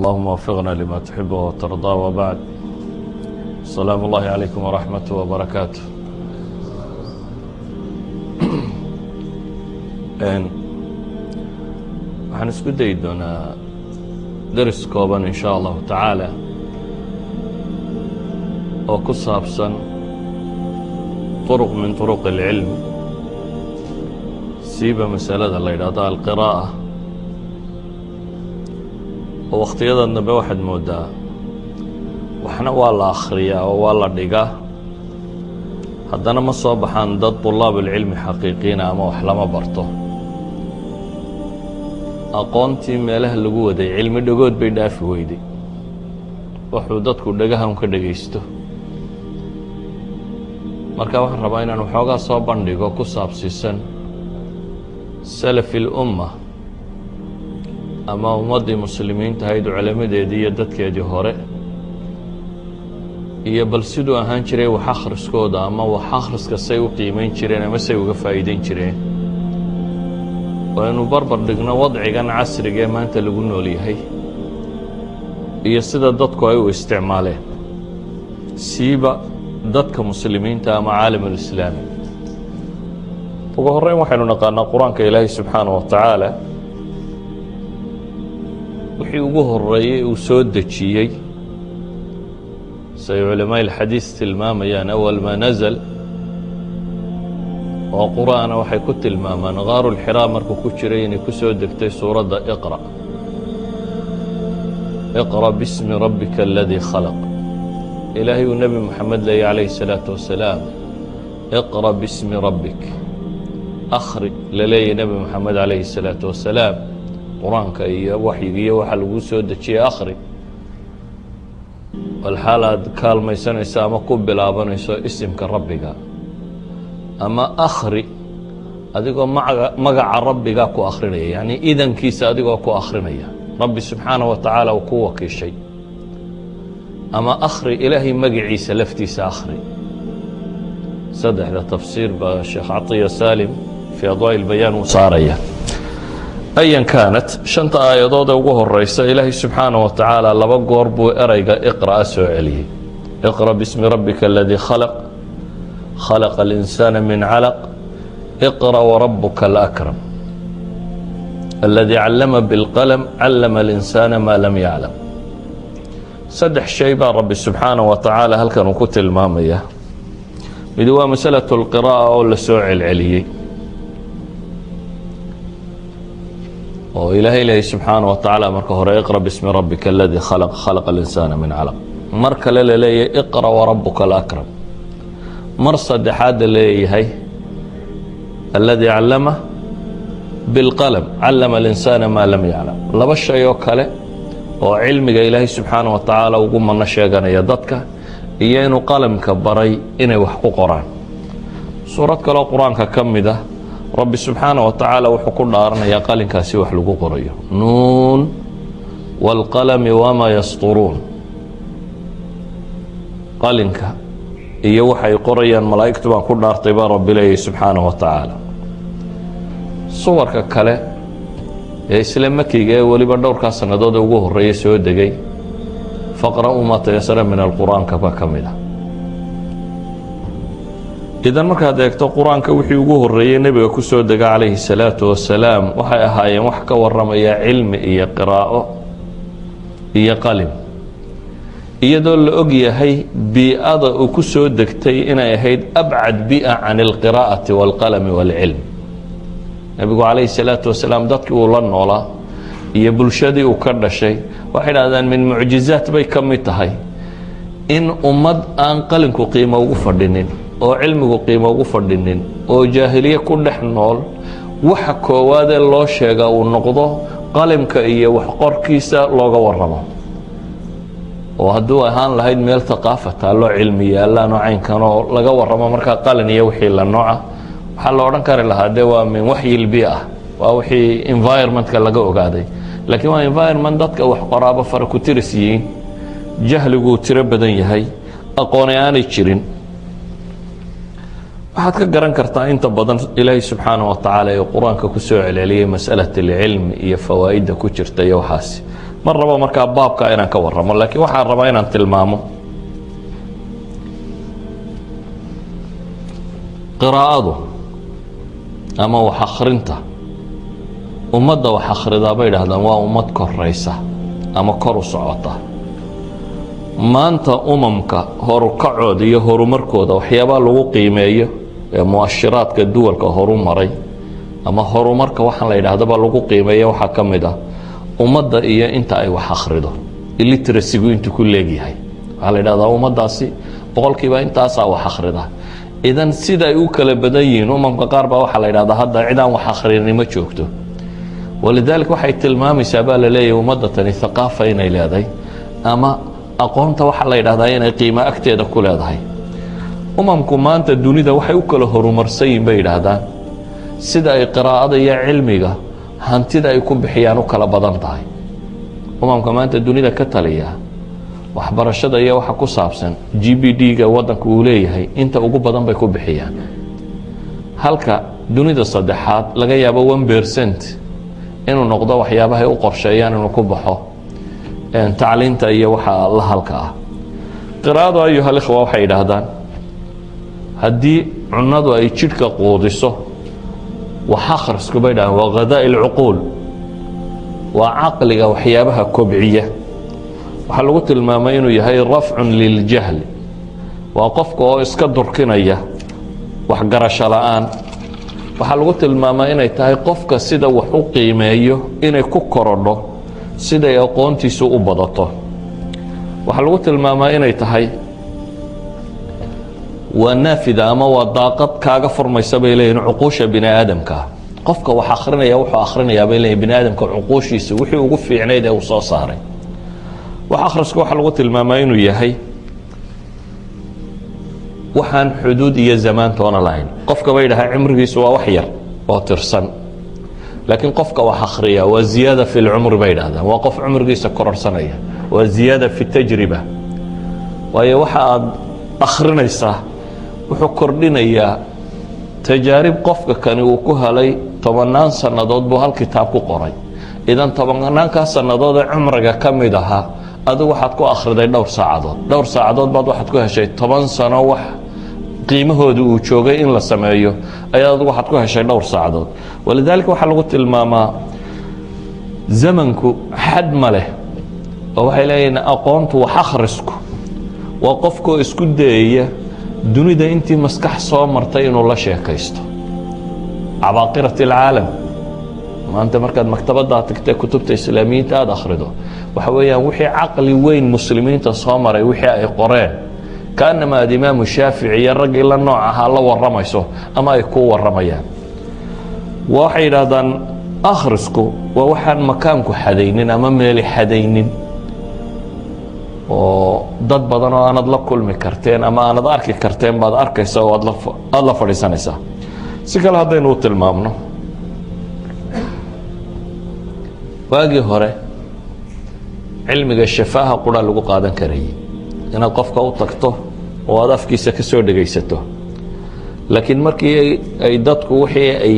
اللهم وفقنا لما تحبه وترضى وبعد. السلام الله عليكم ورحمته وبركاته. Waxaan isku dayi doonaa deris kooban in shaa allahu tacaala oo ku saabsan طرق min طرق الcilm, siiba masalada la yidhaahdo alqiraa'a, oo wakhtiyadan dambe waxaad moodaa waxna waa la akhriyaa oo waa la dhigaa, haddana ma soo baxaan dad طulaab اlcilmi xaqiiqiina ama wax lama barto. Aqoontii meelaha lagu waday cilmi dhagood bay dhaafi weyday, wuxuu dadku dhagahan ka dhegaysto. Marka waxaan rabaa inaan waxoogaa soo bandhigo ku saabsiisan salafi اlumma ama ummaddii muslimiinta ahayd, culamadeedii iyo dadkeedii hore, iyo bal siduu ahaan jiray wax akhriskooda ama wax akhriska say u qiimeyn jireen ama say uga faa'iideyn jireen, oo aynu barbar dhigno wadcigan casriga ee maanta lagu nool yahay iyo sida dadku ay u isticmaaleen, siiba dadka muslimiinta ama caalamulislaami. Ugu horreyn, waxaynu naqaanaa Qur-aanka Ilaahay subxaanaه wa tacaala wixii ugu horeeyey uu soo dejiyey, say culamaa ilxadiis tilmaamayaan, أول ما نزل oo qur'aana waxay ku tilmaamaan gaaru lxiraa markuu ku jiray inay ku soo degtay suuradda iqra, اقرأ باسم ربك الذي خلق. Ilaahay uu Nebi Moxamed leeyay calayhi الsalaaةu wasalaam: اقرأ باسم ربك, akhri la leeyahy Nebi Moxamed calayhi الsalaaةu wasalaam, Qur-aanka iyo waxyiga iyo waxa lagu soo dejiyey akhri, walxaal aad kaalmaysanayso ama ku bilaabanayso isimka Rabbiga, ama akhri adigoo magaca Rabbiga ku akhrinaya, yacni idankiisa adigoo ku akhrinaya, Rabbi subxaanaه wa tacaala uu ku wakiishay, ama akhri Ilaahay magaciisa laftiisa akhri. Saddexda tafsiir baa Sheekh Caطiya Salim fii أضواء البيان uu saaraya. أيا كانت, shanta aayadood ee ugu horeysa Ilaahay subxaanaه wa tacaala laba goor buu ereyga iqra'a soo celiyey: اقرأ باسم ربك الذي خلق, خلق الإنسان من علق, اقرأ وربك الأكرم الذي علم بالقلم, علم الإنسان ما لم يعلم. Saddex shay baa Rabbi subxaanaه wa tacaala halkan uu ku tilmaamaya. Mid waa masalaة اlqiraa'a oo la soo celceliyey, oo Ilaahay lehay subxaanaه wa tacaala marka hore: اقرأ باسم ربك الذي خلق, خلق الإنسان من علق. Mar kale la leeyahay: اقرأ وربك الأكرم. Mar saddexaad la leeyahay: الذي علم بالقلم, علم الإنسان ما لم يعلم. Laba shay oo kale oo cilmiga Ilaahay subxaanaه wa tacaala ugu mano sheeganaya dadka iyo inuu qalamka baray inay wax ku qoraan. Suurad kaloo Qur-aanka ka mid ah, Rabbi subxaanaه wa tacaala wuxuu ku dhaaranayaa qalinkaasi wax lagu qorayo: ن والقلم وما يسطرون. Qalinka iyo waxay qorayaan malaa'igtu baan ku dhaartay, baa Rabbi leeyahy subxaanaه wa tacaala. Suwarka kale ee isla makiga ee weliba dhowrkaa sannadood ee ugu horreeya soo degay, فاقرءوا ما تيسر من alqur'aanka baa ka mid ah. Idan markaad eegto Qur-aanka, wixii ugu horreeyey nebiga ku soo dega calayhi الsalaatu wasalaam waxay ahaayeen wax ka waramaya cilmi iyo qiraa'o iyo qalin, iyadoo la og yahay bii'ada uu ku soo degtay inay ahayd أبعد بيئة عن القراءة والقلم والعلم. Nebigu calayhi الsalaatu wasalaam dadkii uu la noolaa iyo bulshadii uu ka dhashay, waxay dhahdaan min mucjizaat bay ka mid tahay in ummad aan qalinku qiimo ugu fadhinin oo cilmigu qiimo ugu fadhinin oo jaahiliye ku dhex nool, waxa koowaadee loo sheegaa uu noqdo qalimka iyo waxqorkiisa looga waramo. Oo hadduu ahaan lahayd meel thaqaafa taalloo cilmi yaallaanoo caynkan oo laga waramo markaa qalin iyo wixii la nooca, waxaa la odhan kari lahaa dee waa من وحي البيئة, waa wixii environmentka laga ogaaday. Laakiin waa environment dadka wax qoraaba fara ku tiris yihiin, jahliguu tiro badan yahay, aqooni aanay jirin. Waxaad ka garan kartaa inta badan Ilaahay subxaanaه wa tacaala ee Qur-aanka ku soo celceliyey masأalaة اlcilm iyo fawaa'idda ku jirta iyo waxaasi. Ma rabo markaa baabka inaan ka warramo, laakiin waxaan rabaa inaan tilmaamo qiraa'adu ama wax akhrinta. Ummadda wax akhridaa, bay idhahdaan, waa ummad koraysa ama kor u socota. Maanta umamka horukacooda iyo horumarkooda waxyaabaa lagu qiimeeyo ee muashiraadka duwalka horu maray ama horumarka waxaan la yidhaahdaba lagu qiimeeyo waxaa ka mid ah ummadda iyo inta ay wax akhrido, illiteracygu intuu ku leegyahay. Waxaa la yidhahdaa ummaddaasi 100% intaasaa wax akhrida. Idan sida ay u kala badan yihiin umamka qaar baa waxaa la yidhahdaa hadda cid aan wax akhrinin ma joogto. Walidaalika waxay tilmaamaysaa, baa la leeyahay, ummadda tani thaqaafa inay leedahay ama aqoonta waxaa la yidhahdaa inay qiimo agteeda ku leedahay. Umamku maanta dunida waxay u kala horumarsan yihin, bay yidhaahdaan, sida ay qiraa'ada iyo cilmiga hantida ay ku bixiyaan u kala badan tahay. Umamka maanta dunida ka taliya waxbarashada iyo waxa ku saabsan GDP-ga waddanka uu leeyahay inta ugu badan bay ku bixiyaan, halka dunida saddexaad laga yaabo 1% inuu noqdo waxyaabahay u qorsheeyaan inuu ku baxo tacliinta iyo waxa la halka ah. Qiraa'adu, ayuha alikhwa, waxay yidhaahdaan haddii cunadu ay jidhka quudiso, wax akhrisku, bay dhahdaan, waa ghidaa'i alcuquul, waa caqliga waxyaabaha kobciya. Waxaa lagu tilmaamay inuu yahay rafcun liljahli, waa qofka oo iska durkinaya waxgarasho la'aan. Waxaa lagu tilmaamaa inay tahay qofka sida wax u qiimeeyo inay ku korodho siday aqoontiisu u badato. Waxaa lagu tilmaamaa inay tahay waa naafida ama waa daaqad kaaga furmaysa, bay leeyihin, cuquusha bini aadamkaa. Qofka wax akhrinaya wuxuu akhrinayaa, bay leeyihin, bini aadamka cuquushiisa wixii ugu fiicnayd ee uu soo saaray. Wax akhrisku waxaa lagu tilmaamaa inuu yahay waxaan xuduud iyo zamaantoona lahayn. Qofka, bay dhahaa, cimrigiisu waa wax yar oo tirsan, laakiin qofka wax akhriya waa ziyaada fi lcumri, bay idhahdaan, waa qof cumrigiisa kororsanaya, waa ziyaada fi tajriba, waayo waxa aad akhrinaysaa wuxuu kordhinayaa tajaarib qofka kani uu ku helay. Tobannaan sannadood buu hal kitaab ku qoray. Idan tobanaankaa sannadood ee cumriga ka mid ahaa adigu waxaad ku akhriday dhowr saacadood. Dhowr saacadood baad waxaad ku heshay 10 sano wax qiimahooda uu joogay in la sameeyo ayaad adigu waxaad ku heshay dhowr saacadood. Walidaalika waxaa lagu tilmaamaa zamanku xad ma leh, oo waxay leeyihiin aqoontu, wax akhrisku, waa qofkoo isku dayaya dunida intii maskax soo martay inuu la sheekaysto, cabaaqirat alcaalam. Maanta markaad maktabaddaa tagtee kutubta islaamiyiinta aada akhrido, waxa weeyaan wixii caqli weyn muslimiinta soo maray wixii ay qoreen, kaanama aad Imaamu Shaafici iyo raggii la nooc ahaa la warramayso ama ay kuu warramayaan. Waxay yidhaahdaan akhrisku waa waxaan makaanku xadaynin ama meeli xadaynin, oo dad badan oo aanad la kulmi karteen ama aanad arki karteen baad arkaysa oo aada la fadhiisanaysaa. Si kale haddaynu u tilmaamno, waagii hore cilmiga shafaaha qura lagu qaadan karayay, inaad qofka u tagto oo aad afkiisa ka soo dhegaysato. Laakiin markii ay dadku wixii ay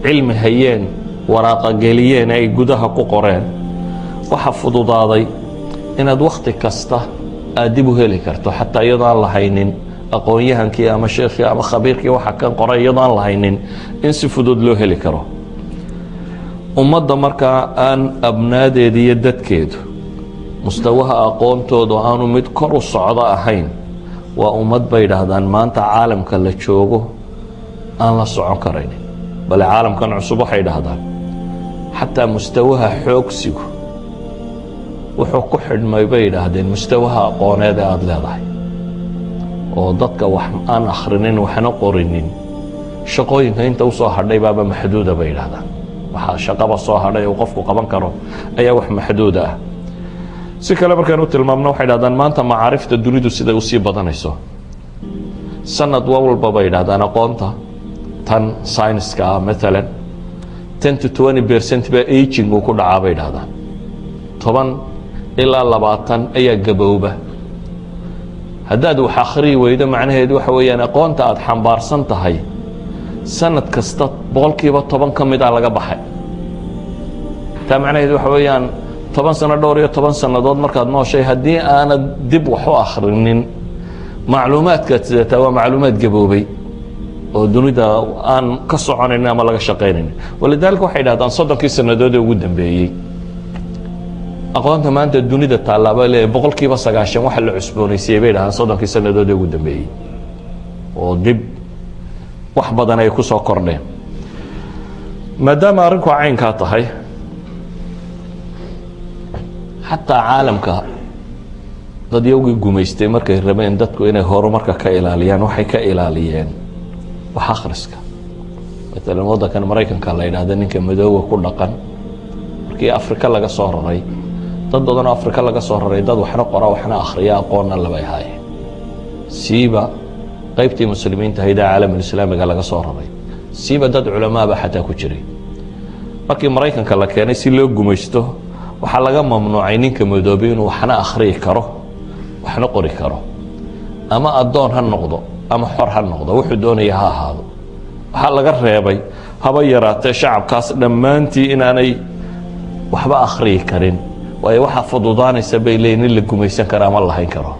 cilmi hayeen waraaqageliyeen, ay gudaha ku qoreen, waxa fududaaday inaad wakhti kasta aad dib u heli karto, xataa iyadoo aan lahaynin aqoon-yahankii ama sheekhii ama khabiirkii waxa kan qoray, iyadoo aan lahaynin in si fudud loo heli karo. Ummadda markaa aan abnaadeeda iyo dadkeedu mustawaha aqoontoodu aanu mid kor u socdo ahayn waa ummad, bay idhaahdaan, maanta caalamka la joogo aan la socon karaynin. Bale caalamkan cusub, waxay idhaahdaan, xataa mustawaha xoogsigu wuxuu ku xidhmay, bay idhaahdeen, mustawaha aqooneed ee aada leedahay, oo dadka wax aan akhrinin waxna qorinin shaqooyinka inta usoo hadhay baaba maxduuda, bay idhahdaan. Waxaa shaqaba soo hadhay uu qofku qaban karo ayaa wax maxduuda ah. Si kale markaan u tilmaamno, waxay dhahdaan maanta macaarifta dunidu siday usii badanayso sanad walba, bay idhahdaan, aqoonta tan sayniska ah maalan 10 to 20% baa aging uu ku dhacaa, bay idhahdaan. 10 ilaa 20 ayaa gabowba. Haddaad wax akhriyi weydo, macnaheedu waxa weeyaan aqoonta aada xambaarsan tahay sanad kasta 10% ka mid a laga baxay. Taa macnaheedu waxa weeyaan 10 sano, 14 sannadood markaad nooshay, haddii aanad dib wax u akhrinin, macluumaadkaad sidataa waa macluumaad gaboobay oo dunida aan ka soconayn ama laga shaqaynayn. ولذلك waxay dhahdaan 30kii sannadood ee ugu dambeeyey aqoonta maanta dunida tallaaba leeyahy 90% waxa la cusboonaysiiyey, bay dhahdaan, 30kii sannadood ee ugu dambeeyey oo dib wax badan ay ku soo kordheen. Maadaama arrinku caynkaa tahay, xataa caalamka dadyowgii gumaystay markay rabeen dadku inay horumarka ka ilaaliyaan, waxay ka ilaaliyeen wax akhriska. Maalan waddankan Maraykanka la yidhahda, ninka madooga ku dhaqan markii Afrika laga soo raray, dad badan oo Afrika laga soo raray, dad waxna qora waxna akhriya aqoonna labay ahaayeen, siiba qaybtii muslimiinta ahayd ee caalamulislaamiga laga soo raray, siiba dad culamaaba xataa ku jiray. Markii Maraykanka la keenay si loo gumaysto, waxaa laga mamnuucay ninka madoobay inuu waxna akhriyi karo waxna qori karo, ama addoon ha noqdo ama xor ha noqdo, wuxuu doonaya ha ahaado. Waxaa laga reebay haba yaraatee shacabkaas dhammaantii inaanay waxba akhriyi karin, waayo waxaa fududaanaysa, bay leeyiin, in la gumaysan karo ama lahayn karo.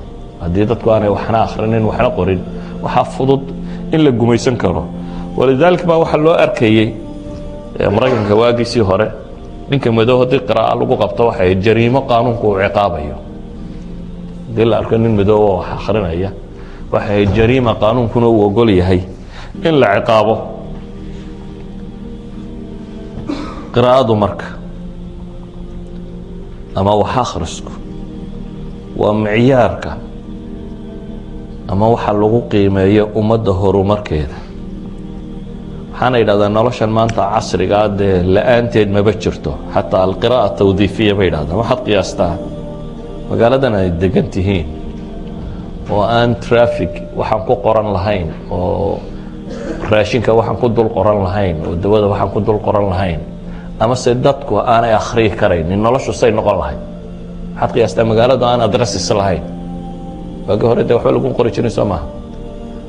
Haddii dadku aanay waxna akhrinin waxna qorin, waxaa fudud in la gumaysan karo. ولذلك baa waxaa loo arkayey Maraykanka waagiisii hore ninka madow haddii qira'a lagu qabto waxay jariimo qaanuunku uu ciqaabayo. Haddii la arko nin madow oo wax akhrinaya, waxay jariima qaanuunkuna uu ogol yahay in la ciqaabo. Qiraa'adu marka ama wax akhrisku waa micyaarka ama waxa lagu qiimeeyo ummadda horumarkeeda. Waxaana yidhahdaa noloshan maanta casrigaa dee la-aanteed maba jirto, xataa القراءة التوظيفية bay yidhahdaan. Waxaad qiyaastaa magaaladan ay degan tihiin oo aan traffic waxaan ku qoran lahayn, oo raashinka waxaan ku dul qoran lahayn, oo dawada waxaan ku dul qoran lahayn, ama se dadku aanay akhriyi karaynin, noloshu say noqon lahayd? Waxaad qiyaastaa magaaladu aan addresses lahayn. Waagi hore dee waxba lagu qori jirin, soo maha?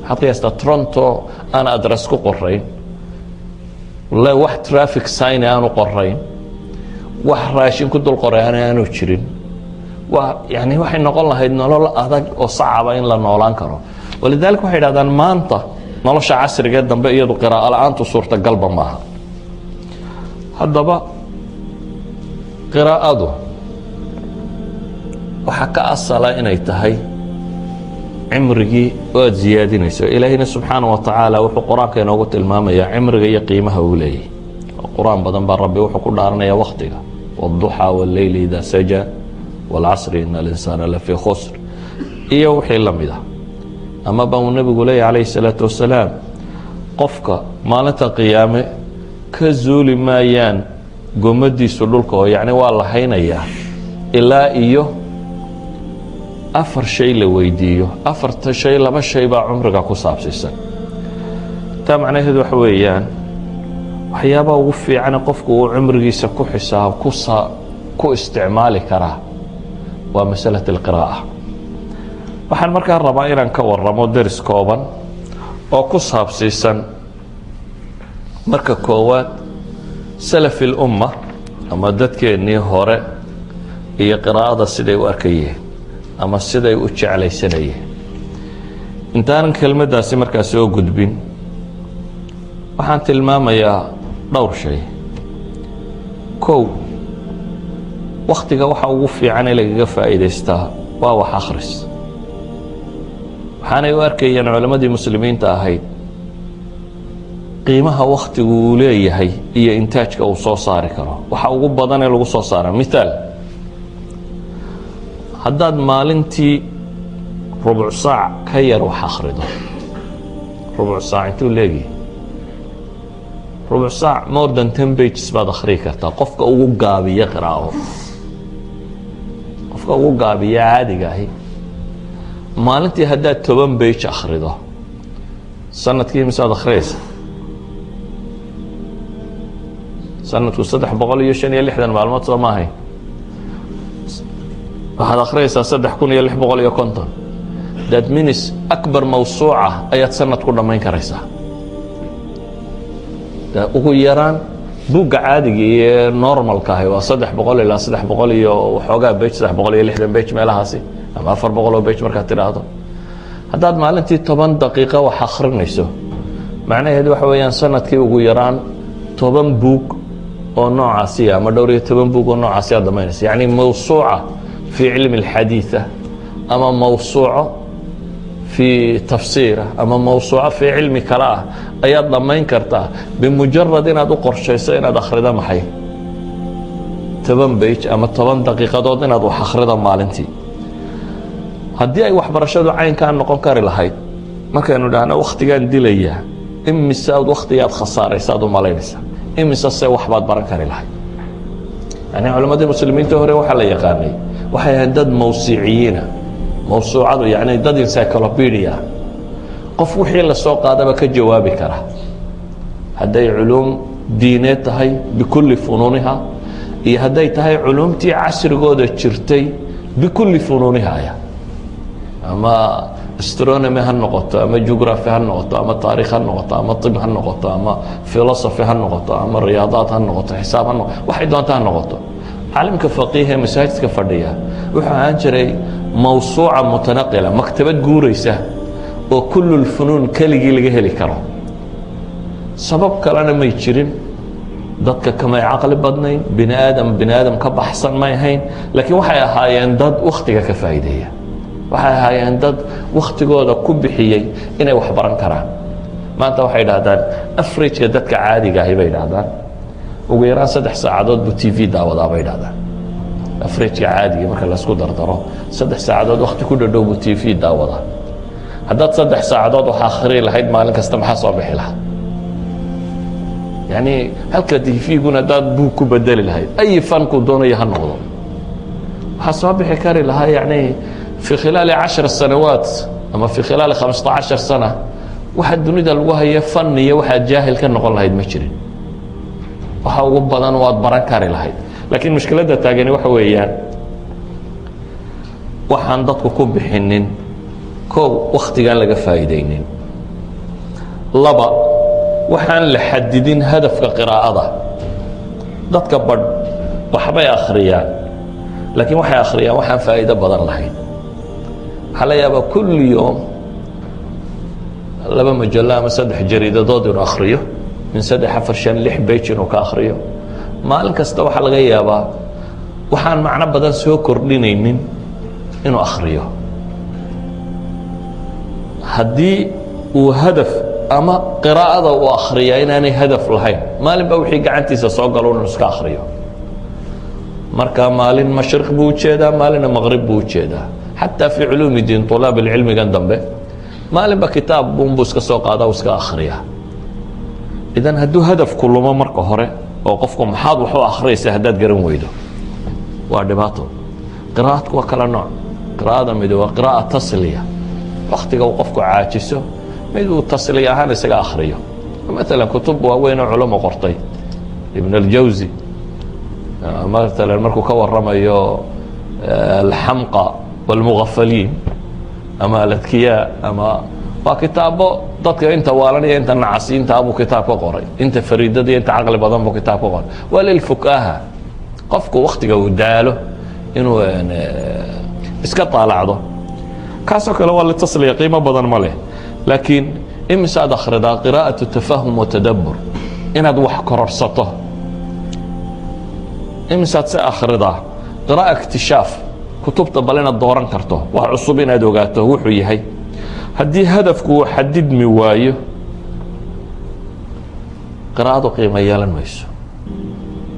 Waxaad qiyaastaa Toronto aan address ku qorayn, le wax traffic sign aanu qorayn, wax raashin ku dul qoray aanu jirin. Wa yani waxay noqon lahayd nolol adag oo sacaba in la noolaan karo. ولذلك waxay yidhahdaan maanta nolosha casrigae dambe iyadu qiraa'o la-aantu suurtagalba maaha. Haddaba qiraa'adu waxaa ka asala inay tahay cimrigii oo aad ziyaadinayso. Ilaahiyna subxaana wa tacaala wuxuu Qur-aanka inoogu tilmaamayaa cimriga iyo qiimaha uu leeyahy. Qur-aan badan baa Rabbi wuxuu ku dhaaranaya waktiga: والضحى والليل إذا سجى والعصر إن الإنسان لفي خسر iyo wixii la mid ah. Ama ba uu nebigu leeyahy calayhi الsalaatu wasalaam, qofka maalinta qiyaame ka zuuli maayaan gomadiisu dhulka, oo yacni waa la haynayaa ilaa iyo afar shay la weydiiyo. Afarta shay laba shay baa cumriga ku saabsiisan. Taa macnaheedu waxa weeyaan, waxyaabaha ugu fiicane qofku uu cumrigiisa ku xisaab kusa ku isticmaali karaa waa masalة الqiraa'a. Waxaan markaa rabaa inaan ka waramo deris kooban oo ku saabsiisan marka koowaad سلف الأمة ama dadkeennii hore iyo qiraa'ada siday u arkayeen ama siday u jeclaysanayeen. Intaanan kelmaddaasi markaa soo gudbin, waxaan tilmaamayaa dhowr shay. Kow, waktiga waxa ugu fiican ee lagaga faa'iidaystaa waa wax akhris. Waxaanay u arkayeen culammadii muslimiinta ahayd qiimaha waktigu uu leeyahay iyo intaajka uu soo saari karo waxa ugu badan ee lagu soo saara. Mithaal, haddaad maalintii rubuc saac ka yar wax akhrido, rubuc saac intuu leegyahay? Rubuc saac more than 10 pages baad akhriyi kartaa, qofka ugu gaabiya qiraa'o, qofka ugu gaabiya caadiga ahi. Maalintii haddaad 10 page akhrido, sanadkii misaad akhriyaysa? Sanadku 365 maalmood, soo maahay? Waxaad akhriyaysaa 3650. That means أكبر موسوعة ayaad sanad ku dhammayn karaysaa. Ugu yaraan Buugga caadiga iyo normalka ahi waa 300 ilaa 300 iyo waxoogaa page, 360 page meelahaasi ama 400 oo page. Markaad tidhaahdo haddaad maalintii 10 daqiiqo wax akhrinayso, macnaheedu waxa weeyaan sanadkii ugu yaraan 10 buug oo noocaasiya ama dhowr iyo toban buug oo noocaasi aad dhamaynaysa, yacni mawsuuca fii cilmi alxadiida ama mawsuuco fii tafsiira ama mawsuuco fii cilmi kale ah ayaad dhammayn kartaa, bimujarad inaad u qorshayso inaad akhrido maxay, 10 page ama 10 daqiiqadood inaad wax akhrido maalintii. Haddii ay waxbarashadu caynkaa noqon kari lahayd, markaynu dhahno wakhtigaan dilayaa, imisaad wakhtigaad khasaaraysaad u malaynaysaa? Imise se waxbaad baran kari lahayd? Yani culammadii muslimiinta hore waxaa la yaqaanay waxay ahayd dad mawsiiciyiina. Mawsuucadu yani dad encyclopedia, qof wixii lasoo qaadaba ka jawaabi kara, hadday culuum diineed tahay bikulli funuuniha iyo hadday tahay culuumtii casrigooda jirtay bikulli funuuniha, ama astronomy ha noqoto ama geography ha noqoto ama taarikh ha noqoto ama tib ha noqoto ama philosophy ha noqoto ama riyaadaad ha noqoto, xisaab ha noqoto, waxay doonta ha noqoto. Caalimka faqiih ee masaajidka fadhiya wuxuu ahaan jiray mawsuuca mutanaqila, maktabad guuraysa oo kullulfunuun keligii laga heli karo. Sabab kalena may jirin, dadka kamay caqli badnayn, bini aadam bini aadam ka baxsan may ahayn, laakiin waxay ahaayeen dad wakhtiga ka faa'iideeya. Waxay ahaayeen dad wakhtigooda ku bixiyey inay wax baran karaan. Maanta waxay dhahdaan averageka dadka caadiga ahi, bay dhahdaan, ugu yaraan 3 saacadood buu TV daawadaa, bay dhahdaan. Averageka caadiga marka laisku dardaro, 3 saacadood wakti ku dhadhow buu TV daawadaa. Haddaad 3 saacadood wax akhrii lahayd maalin kasta, maxaa soo bixi lahaa? Yani halka TV-guna haddaad buug ku bedeli lahayd, ay fanku doonaya ha noqdo, waxaa soo bixi kari lahaa yani fi khilaali 10 sanawaat ama fi khilaali 15 sana waxa dunida lagu haya fan iyo waxaad jaahil ka noqon lahayd ma jirin. Waxa ugu badan waad baran kari lahayd. Laakiin mushkiladda taagani waxa weeyaan waxaan dadku ku bixinin: kow, waktigaan laga faa'iidaynin; laba, waxaan la xadidin hadafka qiraa'ada. Dadka badh waxbay akhriyaan, laakiin waxay akhriyaan waxaan faa'iido badan lahayn. Waxaa la yaabaa kulli yoom laba majallo ama saddex jariidadood inuu akhriyo, min saddex, afar, shan, lix page inuu ka akhriyo maalin kasta. Waxaa laga yaabaa waxaan macno badan soo kordhinaynin inuu akhriyo. Haddii uu hadaf ama qiraa'ada uu akhriyaa inaanay hadaf lahayn, maalin baa wixii gacantiisa soo galo inuu iska akhriyo. Marka maalin mashriq buu ujeedaa, maalinna maqrib buu ujeedaa. Xataa fii culuumi diin, طulaab cilmigan dambe, maalinba kitaab unbuu iska soo qaada, u iska akhriyaa. Idan hadduu hadafku lumo marka hore oo qofku maxaad wax u akhriyaysa haddaad garan weydo, waa dhibaato. Qiraa'adku waa kala nooc. Qiraa'ada mid waa qiraa'a tasliya, waktiga uu qofku caajiso mid uu tasliya ahaan isaga akhriyo. Maalan kutub waaweyn oo culamo qortay, Ibn aljawsi maalan markuu ka waramayo alxamqa wاlmugafaliin ama aladkiyaa, ama waa kitaabo dadka inta waalanaya, inta nacasiintaa buu kitaab ka qoray, inta fariidada iyo inta caqli badan buu kitaab ka qoray. Waa lilfukaha, qofku waktiga uu daalo inuu iska taalacdo. Kaasoo kale waa litasliya, qiimo badan ma leh. Laakiin imisaad akhridaa qiraa'aة tafahum wa tadabur, inaad wax kororsato? Imisaad se akhridaa qiraa'a iktishaaf, kutubta bal inaad dooran karto, wax cusub inaad ogaato wuxuu yahay? Haddii hadafku uu xadidmi waayo, qiraa'adu qiimo yeelan mayso.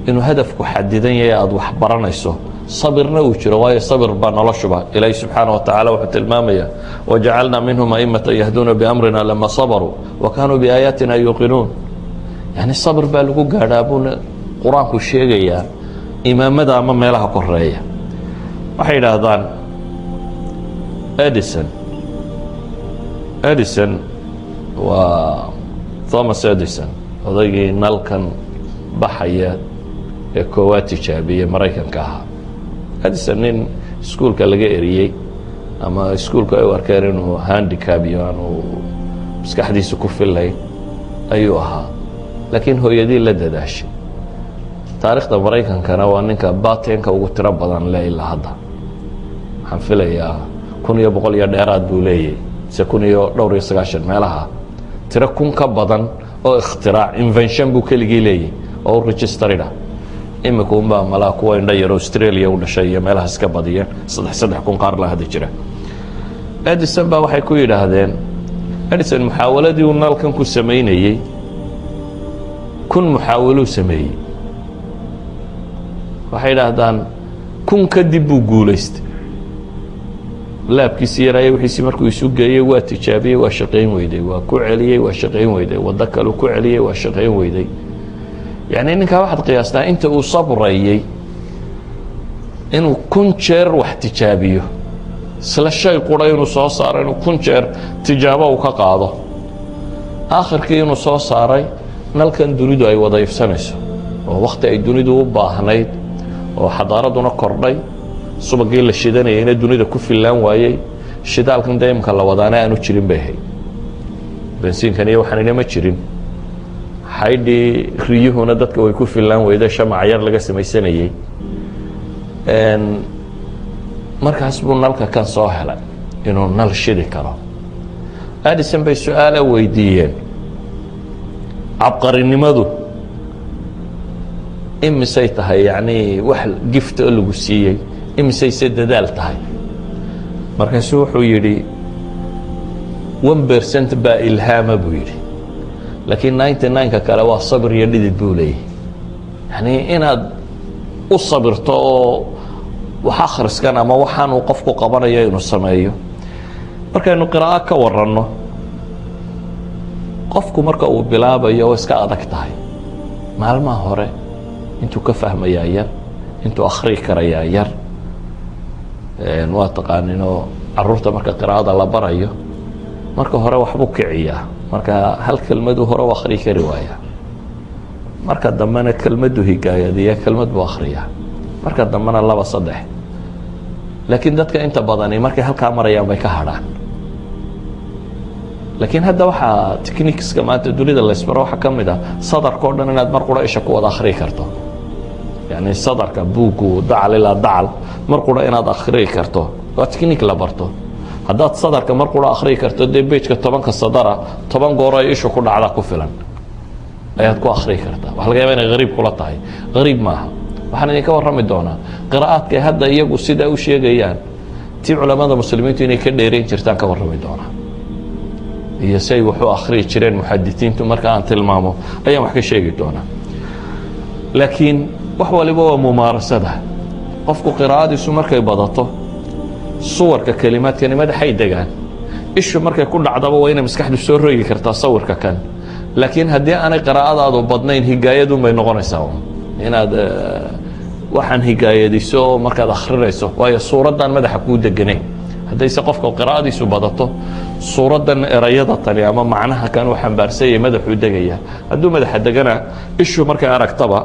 Inuu hadafku xadidan yahay aada wax baranayso, sabirna uu jiro, waayo sabir baa noloshuba. Ilaahi subxaanaه wa taعala wuxuu tilmaamaya: wajacalnaa minhum aimata yahduuna biamrina lama sabaruu wa kaanuu biaayaatina yuuqinuun. Yani sabir baa lagu gaadhaa buuna qur-aanku sheegayaa imaamada ama meelaha koreeya. Waxay yidhaahdaan Edison waa Thomas Edison, odaygii nalkan baxaya ee koowaad tijaabiyey, Maraykanka ahaa. Edison nin iskuulka laga eriyey ama iskuulka ay u arkeen inuu handicap iyo aanu maskaxdiisa ku filayn ayuu ahaa, laakiin hooyadii la dadaashay. Taarikhda Maraykankana waa ninka patent-ka ugu tiro badan le ilaa hadda. Waxaan filayaa 1100 iyo dheeraad buu leeyahy, mise kun iyo dhowr iyo sagaashan meelaha. Tiro 1000 ka badan oo ikhtiraac, invention, buu keligii leeyahy oo u registered ah. Imika unbaa malaa kuwa indho yar Australia u dhashay iyo meelahaas ka badiyeen, saddex saddex kun qaar la hadda jira. Edison baa waxay ku yidhaahdeen, Edison muxaawaladii uu nalkan ku samaynayey 1000 muxaawaluu sameeyey. Waxay yidhaahdaan 1000 kadib buu guulaystay. Laabkiisi yaraaye wixiisii markuu isu geeyey, waa tijaabiyey, waa shaqayn weyday. Waa ku celiyey, waa shaqayn weyday. Waddo kaleu ku celiyey, waa shaqayn weyday. Yacni ninkaa waxaad qiyaastaa inta uu sabrayey inuu 1000 jeer wax tijaabiyo, isla shay qura inuu soo saaro, inuu 1000 jeer tijaabo uu ka qaado, aakhirkii inuu soo saaray nalkan dunidu ay wada ifsanayso, oo wakhti ay dunidu u baahnayd oo xadaaraduna kordhay, subagii la shidanayayna dunida ku fillaan waayey, shidaalkan dee imka la wadaana aanu jirin bay ahayd, bensiinkan iyo waxaanina ma jirin, xaydhii riyuhuna dadka way ku fillaan weyday, shamac yar laga samaysanayey. Markaas buu nalka kan soo helay inuu nal shidi karo. Edison bay su-aala weydiiyeen: cabqarinimadu imisay tahay? Yacni wax gift oo lagu siiyey, imisayse dadaal tahay? Markaasuu wuxuu yidhi, 1% baa ilhaama, buu yidhi, laakiin 99-ka kale waa sabir iyo dhidid, buu leeyahy. Yani inaad u sabirto oo wax akhriskan ama waxaan uu qofku qabanayo inuu sameeyo. Markaynu qiraa'o ka waranno, qofku marka uu bilaabayo oo iska adag tahay maalmaha hore, intuu ka fahmayaa yar, intuu akhriyi karayaa yar. Waa taqaaninoo, caruurta marka qiraa'ada la barayo, marka hore waxbuu kiciyaa, marka hal kelmaduu hore u akhriyi kari waayaa, marka dambena kelmaddu higaayadiya, kelmad buu akhriyaa, marka dambena laba, saddex. Laakiin dadka inta badani markay halkaa marayaan bay ka hadhaan. Laakiin hadda waxaa techniques-ka maanta dunida laysbaro waxaa ka mid ah sadarka o dhan inaad mar qura isha ku wada akhriyi karto, yani sadarka buuggu dacal ilaa dacal mar qura inaad akhriyi karto. Waa technique la barto. Haddaad sadarka mar qura akhriyi karto, dee page-ka 10-ka sadara 10 goor ay ishu ku dhacda ku filan ayaad ku akhriyi kartaa. Waxa laga yaba inay hariib kula tahay, hariib maaha. Waxaan idinka warrami doonaa qiraa'aadkay hadda iyagu sidaa u sheegayaan, tii culammada muslimiintu inay ka dheerayn jirtaan ka warrami doonaa, iyo say wax u akhriyi jireen muxadisiintu. Marka aan tilmaamo ayaan wax ka sheegi doonaa. Laakiin wax waliba waa mumaarasada. Qofku qiraa'adiisu markay badato, suwarka kelimaadkani madaxay degaan. Ishu markay ku dhacdaba waa inay maskaxdu soo rogi kartaa sawirka kan. Laakiin haddii aanay qiraa'adaadu badnayn, higaayadun bay noqonaysaa inaad waxaan higaayadiso oo markaad akhrinayso, waayo suuraddan madaxa kuu deganayn. Haddayse qofka qiraa'adiisu badato, suuraddan erayada tani ama macnaha kan uu xambaarsanyay madaxuu degaya. Hadduu madaxa degana, ishu markay aragtaba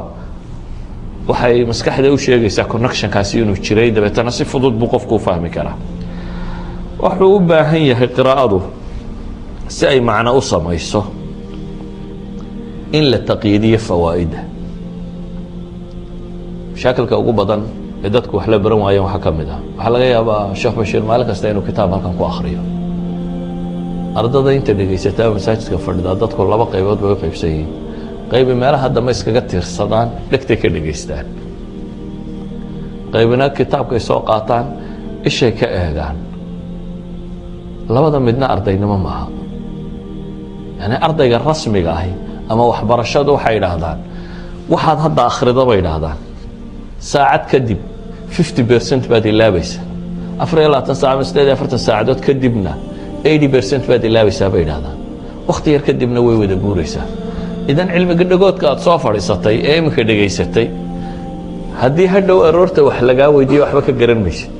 waxay maskaxda u sheegaysaa connectionkaasi inuu jiray. Dabeetana si fudud buu qofku u fahmi karaa. Wuxuu u baahan yahay qiraa'adu si ay macno u samayso in la taqyiidiyo fawaa'idda. Mashaakilka ugu badan ee dadku wax la baran waayeen waxaa ka mid ah, waxaa laga yaabaa Sheekh Bashiir maalin kasta inuu kitaab halkan ku akhriyo. Ardada inta dhegaysataa masaajidka fadhidaa, dadku laba qaybood bay u qaybsan yihiin. Qaybi meelaha dambe iskaga tiirsadaan, dhegtay ka dhegaystaan. Qaybina kitaabkay soo qaataan, ishay ka eegaan. Labada midna ardaynimo maaha. Yani ardayga rasmiga ahi ama waxbarashadu waxay idhaahdaan, waxaad hadda akhrido, bay idhaahdaan, saacad kadib 50% baad ilaabaysa, 24 saac ama 48 saacadood kadibna 80% baad ilaabaysaa, bay idhahdaan. Wakti yar kadibna way wada guuraysaa. Idan cilmiga dhagoodka aad soo fadhiisatay ee iminka dhegaysatay, haddii hadhow aroorta wax lagaa weydiiyo, waxba ka garan maysid.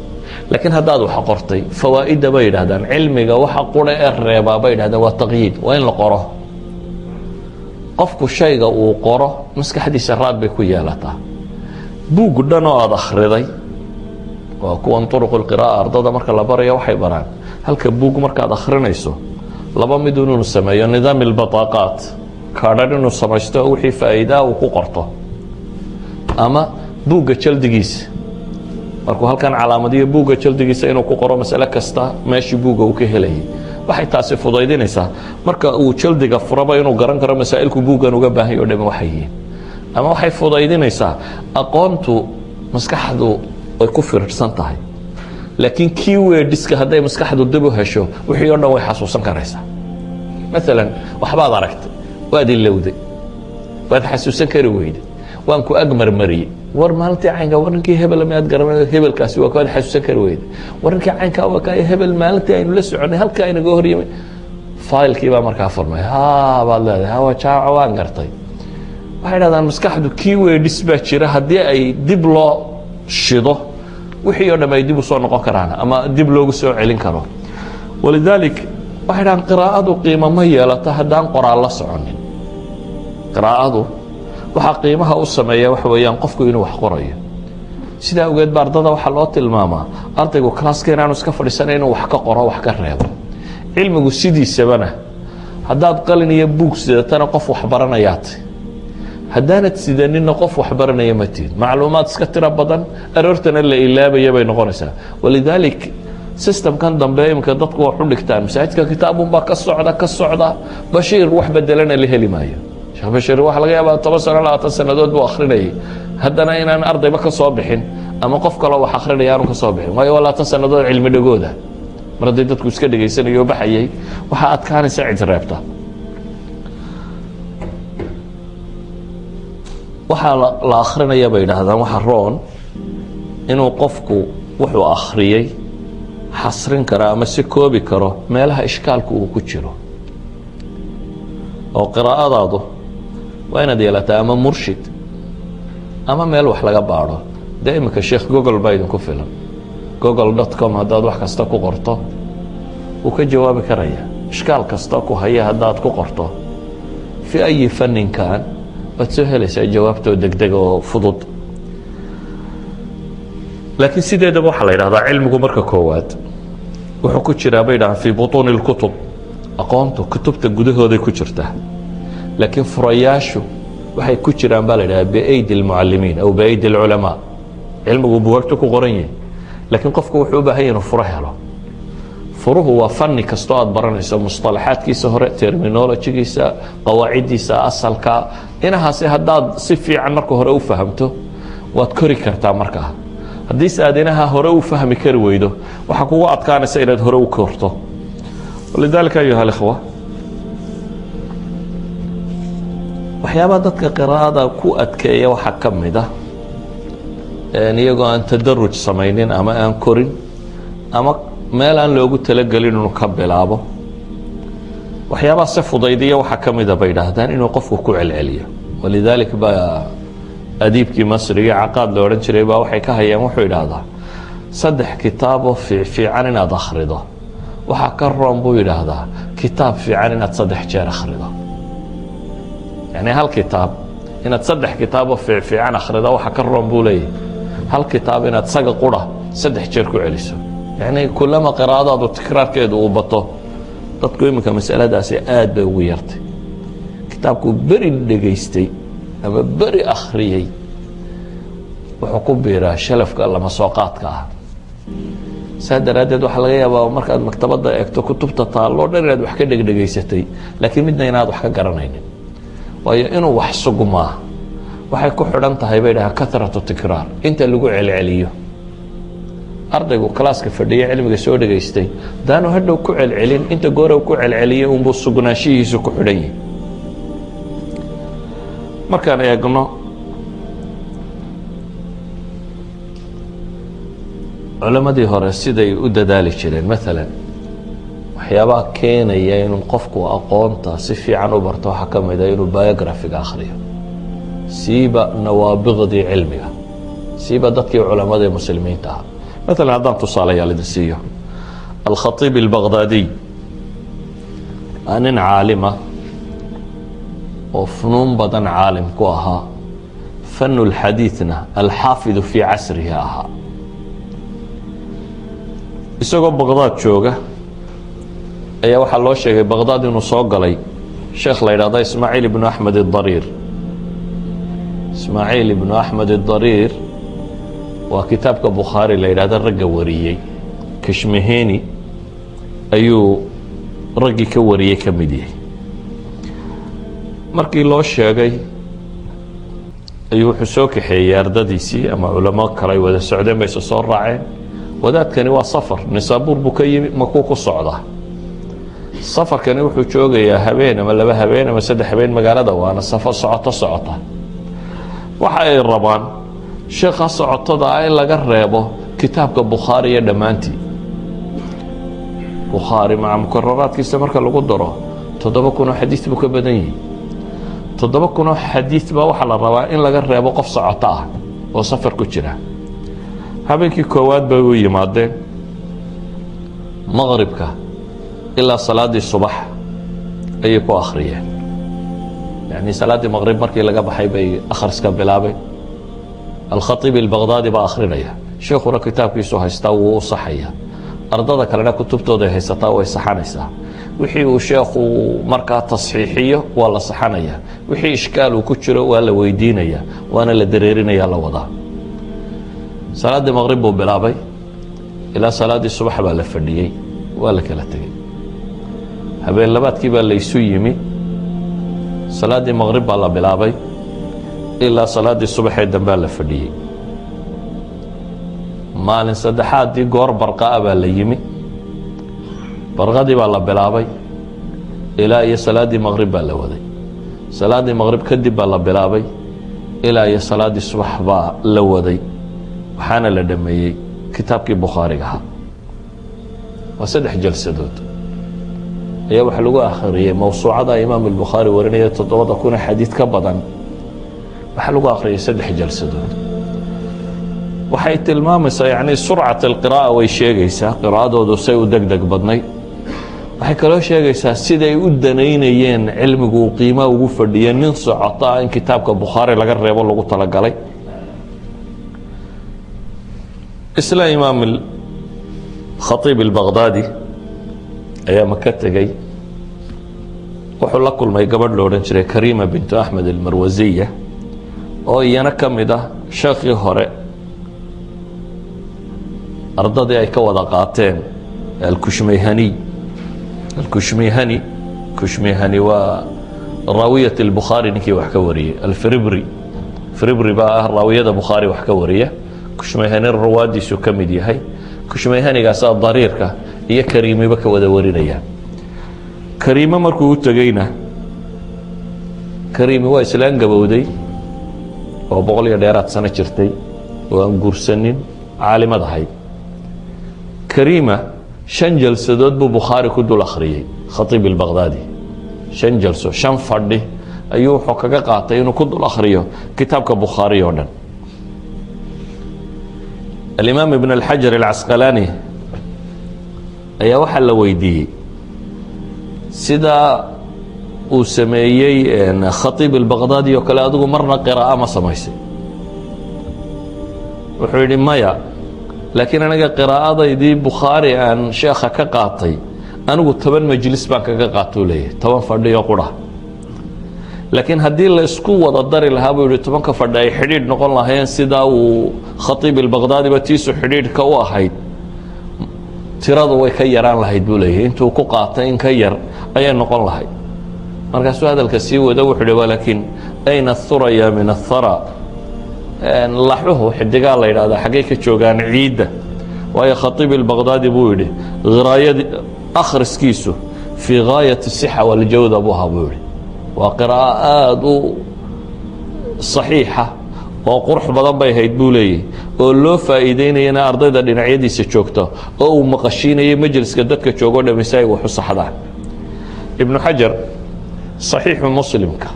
Laakiin haddaad wax qortay, fawaa'idda, bay yidhahdaan, cilmiga waxa qura ee reebaa, bay yidhahdaan, waa taqyiid, waa in la qoro. Qofku shayga uu qoro maskaxdiisa raad bay ku yeelataa. Buug dhan oo aada akhriday, waa kuwan طرق القراءة ardada marka la baraya waxay baraan, halka buug markaad akhrinayso, laba mid inuu sameeyo: نظام البطاقات, kaadhan inuu samaysto oo wixii faa'iidaa uu ku qorto. Ama buugga jaldigiisa markuu halkan calaamadiyo, buugga jaldigiisa inuu ku qoro masale kasta meeshii buugga uu ka helayay. Waxay taasi fudaydinaysaa marka uu jaldiga furaba inuu garan karo masaa'ilku buuggan uga baahan o dhami waxay yihiin. Ama waxay fudaydinaysaa, aqoontu maskaxdu ay ku firirsan tahay, laakiin keywords-ka hadday maskaxdu dib u hesho, wixii o dhan way xasuusan karaysaa. Maalan, waxbaad aragtay, waad ilowday, waad xasuusan kari weyday, waan ku ag marmariyey. War maalintii caynka, war ninkii hebel miyaad garan? Hebelkaasi waa waad xasuusan kari weyday. War ninkii caynkaa waa ka hebel, maalintii aynu la soconay halkaa inaga hor yimid. Faylkii baa markaa furmay. Ha, baad leedahay, ha, waa jaaco, waan gartay. Waxay dhahdaan maskaxdu keywords baa jira, haddii ay dib loo shido, wixii o dham ay dib u soo noqon karaan ama dib loogu soo celin karo. Walidaalik waxay dhahaan qiraa'adu qiimo ma yeelato haddaan qoraal la soconin. Qiraa'adu waxaa qiimaha u sameeya waxa weeyaan qofku inuu wax qorayo. Sidaa awgeed ba ardada waxaa loo tilmaamaa ardaygu classka inaanu iska fadhiisana, inuu wax ka qoro, wax ka reebo. Cilmigu sidiisabana haddaad qalin iyo buug sidatana qof wax baranayaat, haddaanad sidanina qof wax baranaya ma tihid. Macluumaad iska tiro badan aroortana la ilaabaya bay noqonaysaa. Walidaalik systemkan dambe iminka dadku wax u dhigtaan, masaajidka kitaabunbaa ka socda ka socda, Bashiir wax bedelana la heli maayo. Sheekh Bashiir waxaa laga yaabaa 10 sano, 20 sannadood buu akhrinayay, haddana inaan ardayba ka soo bixin ama qof kaloo wax akhrinaya aanu ka soo bixin. Waayo, waa 20 sannadood cilmi dhagooda. Mar hadday dadku iska dhegaysanayo oo baxayay, waxaa adkaanaysa cid reebta. Waxaa la akhrinaya, bay idhaahdaan, waxa roon inuu qofku wuxuu akhriyey xasrin karo ama si koobi karo meelaha ishkaalku uu ku jiro. Oo qiraa'adaadu waa inaad yeelataa ama murshid ama meel wax laga baadho. Dee iminka Sheekh Google baa idinku filan. Google.com haddaad wax kasta ku qorto, wuu ka jawaabi karaya. Ishkaal kasta ku haya haddaad ku qorto fi ayi fannin kan, waad soo helaysaa jawaabtoo degdega oo fudud. Laakiin sideedaba waxaa la yidhahdaa cilmigu marka koowaad wuxuu ku jiraa, bay dhahaan, في بطون الكتب. Aqoontu kutubta gudahooday ku jirtaa, laakiin furayaashu waxay ku jiraan, baa la yidhahdaa, بأيدي المعلمين أو بأيدي العلماء. Cilmigu bugaagtu ku qoran yahay, laakiin qofku wuxuu u baahan yahy inuu furo helo. Furuhu waa fani kastoo aad baranayso musطalaxaadkiisa hore, terminologygiisa, qawaaciddiisa asalka. Inahaasi haddaad si fiican marka hore u fahamto, waad kori kartaa. Markaa haddiise aad inaha hore u fahmi kari weydo, waxaa kugu adkaanaysa inaad hore u korto. ولذلك أيها الإخوة, waxyaabaha dadka qiraa'ada ku adkeeya waxaa ka mid ah iyagoo aan tadaruj samaynin ama aan korin ama meel aan loogu talagelin inuu ka bilaabo. Waxyaabaha se fudaydiya waxaa ka mida, bay idhaahdaan, inuu qofku ku celceliyo. Walidalik baa adiibkii Masriga Caqaad la odhan jiray baa waxay ka hayaan, wuxuu idhaahdaa, saddex kitaaboo fiican inaad akhrido waxaa ka roon, buu yidhaahdaa, kitaab fiican inaad saddex jeer akhrido. Yani hal kitaab inaad saddex kitaaboo fiicfiican akhrido waxaa ka roon, buu leeyahay, hal kitaab inaad saga qura saddex jeer ku celiso. Yani kulama qiraa'adaadu tikraarkeedu uu bato. Dadku iminka masaladaasi aad bay ugu yartay. Kitaabkuu beri dhegaystay ama beri akhriyey wuxuu ku biiraa shelfka lama soo qaadka ah. Saa daraaddeed waxaa laga yaabaa markaad maktabadda eegto kutubta taalloo dhan inaad wax ka dhegdhegaysatay, laakiin midna inaad wax ka garanaynin. Waayo, inuu wax sugmaa waxay ku xidhan tahay, bay dhahaan, كثرة التكرار, inta lagu celceliyo. Ardaygu classka fadhiya, cilmiga soo dhegaystay, hadaanu hadhow ku celcelin, inta goorow ku celceliyay unbuu sugnaanshihiisu ku xidhan yahay. Markaan eegno culammadii hore siday u dadaali jireen, maalan waxyaabaha keenaya inuu qofku aqoonta si fiican u barto waxaa ka mid a inuu biographyga akhriyo, siiba nawaabiqdii cilmiga, siiba dadkii culamada ee muslimiinta ahaa. Maalan haddaan tusaalayaal idin siiyo, Alkhatiib Albaqdaadiy aa nin caalima oo funuun badan caalim ku ahaa, فن الحديثna الحافظ في عصره ahaa. Isagoo Baqdaad jooga ayaa waxaa loo sheegay Baqdaad inuu soo galay sheekh la yidhahda Ismaaciil ibnu Axmed Adariir. Ismaaciil ibnu Axmed Adariir Ismaaciil ibnu Axmed Adariir waa kitaabka Bukhaari la yidhahda ragga wariyey. Kashmiheni ayuu raggii ka wariyey ka mid yahay. Markii loo sheegay ayuu wuxuu soo kaxeeyey ardadiisii ama culamo kale ay wada socdeen bayse soo raaceen. Wadaadkani waa safar, Nisaabuur buu ka yimi, Makuu ku socdaa. Safarkani wuxuu joogayaa habeen ama 2 habeen ama 3 habeen magaalada, waana safar socoto socota. Waxa ay rabaan sheekha socotada ah in laga reebo kitaabka Bukhaari iyo dhammaantii. Bukhaari maca mukararaadkiisa marka lagu daro 7000 oo xadiis buu ka badan yihi. 7000 oo xadiis baa waxaa la rabaa in laga reebo qof socoto ah oo safar ku jira. Habeenkii koowaad bay u yimaadeen. Maqribka ilaa salaaddii subax ayay ku akhriyeen. Yani salaaddii maqrib markii laga baxay bay akhriska bilaabeen. Alkhaiib Albaqdaadi baa akhrinaya, sheekhuna kitaabkiisu haystaa, wuu u saxaya. Ardada kalena kutubtooday haysataa, way saxanaysaa. Wixii uu sheekhu markaa tasxiixiyo waa la saxanaya, wixii ishkaal uu ku jiro waa la weydiinaya, waana la dareerinaya, la wadaa. Salaaddii maqrib buu bilaabay, ilaa salaaddii subax baa la fadhiyey, waa la kala tegey. Habeen labaadkii baa laysu yimi. Salaaddii maqrib baa la bilaabay, ilaa salaaddii subaxee dambaa la fadhiyey. Maalin saddexaadii goor barqa'a baa la yimi. Barqadii baa la bilaabay, ilaa iyo salaaddii maqrib baa la waday. Salaaddii maqrib kadib baa la bilaabay, ilaa iyo salaaddii subax baa la waday. Waxaana la dhameeyey kitaabkii Bukhaariga ahaa. Waa 3 jalsadood ayaa waxaa lagu akhriyey mawsuucada Imaam Albukhaari warinaya, 7000 xadiid ka badan waxaa lagu akhriyay 3 jalsadood. Waxay tilmaamaysaa yani surcat alqiraa'a, way sheegaysaa qiraa'adoodu say u deg deg badnayd. Waxay kaloo sheegaysaa siday u danaynayeen cilmigu uu qiimaha ugu fadhiya nin socota in kitaabka Bukhaari laga reebo lagu talagalay. Isla Imaam Khaiib Albaqdaadi ayaa Maka tegey. Wuxuu la kulmay gabadh lo odhan jiray Karima bintu Axmed Almarwasiya, oo iyana ka mid ah sheekhii hore ardadii ay ka wada qaateen Alkushmayhaniy. Alkushmihani, Kushmihani waa raawiyat اlbukhaari, ninkii wax ka wariyey. Alfribri, fribri baa ah raawiyada Bukhaari wax ka wariya. Kushmayhani ruwaadiisu ka mid yahay. Kushmayhanigaasaa Dariirka iyo Kariimiba ka wada warinayaan. Kariime markuu u tegeyna, Kariimi waa islaan gabowday oo 100 iyo dheeraad sano jirtay oo aan guursanin, caalimad ahayd. Kariima 5 jalsadood buu Bukhaari ku dul akhriyey Khaiib Albaqdaadi. 5 jalso, 5 fadhi ayuu wuxuu kaga qaatay inuu ku dul akhriyo kitaabka Bukhaari oo dhan. Alimaam Ibn Alxajar Alcasqalaani ayaa waxaa la weydiiyey sidaa uu sameeyey Khaiib Albaqdaadi oo kale, adigu marna qiraa'a ma samaysay? Wuxuu yidhi: "Maya, laakiin aniga qiraa'adaydii Bukhaari aan sheekha ka qaatay, anigu 10 majlis baan kaga qaatou leeyahay, 10 fadhiyo qura. Laakiin haddii la isku wada dari lahaa," buu yihi, "tobanka fadhi ay xidhiidh noqon lahaayeen sidaa uu Khaiib Albaqdaadiba tiisu xidhiidhka u ahayd, tiradu way ka yaraan lahayd," buu leeyahay. "Intuu ku qaatay in ka yar ayay noqon lahayd." Markaasuu hadalka sii wado, wuxuu hi: "Walaakin ayna athuraya min athara?" Laxuhu xidigaa la yidhahdaa, xaggay ka joogaan ciidda? Waayo Khaiib Albaqdaadi, buu yidhi, hiraayadi akhriskiisu fii gaayati sixa waljawda buu ahaa, buu yihi. Waa qiraa'o aada u saxiixa oo qurux badan bay ahayd, buu leeyahy, oo loo faa'iideynayana ardayda dhinacyadiisa joogta oo uu maqashiinayay majliska dadka joogo dhami si ay wax u saxdaan. Ibnu Xajar Saxiixu Muslimka,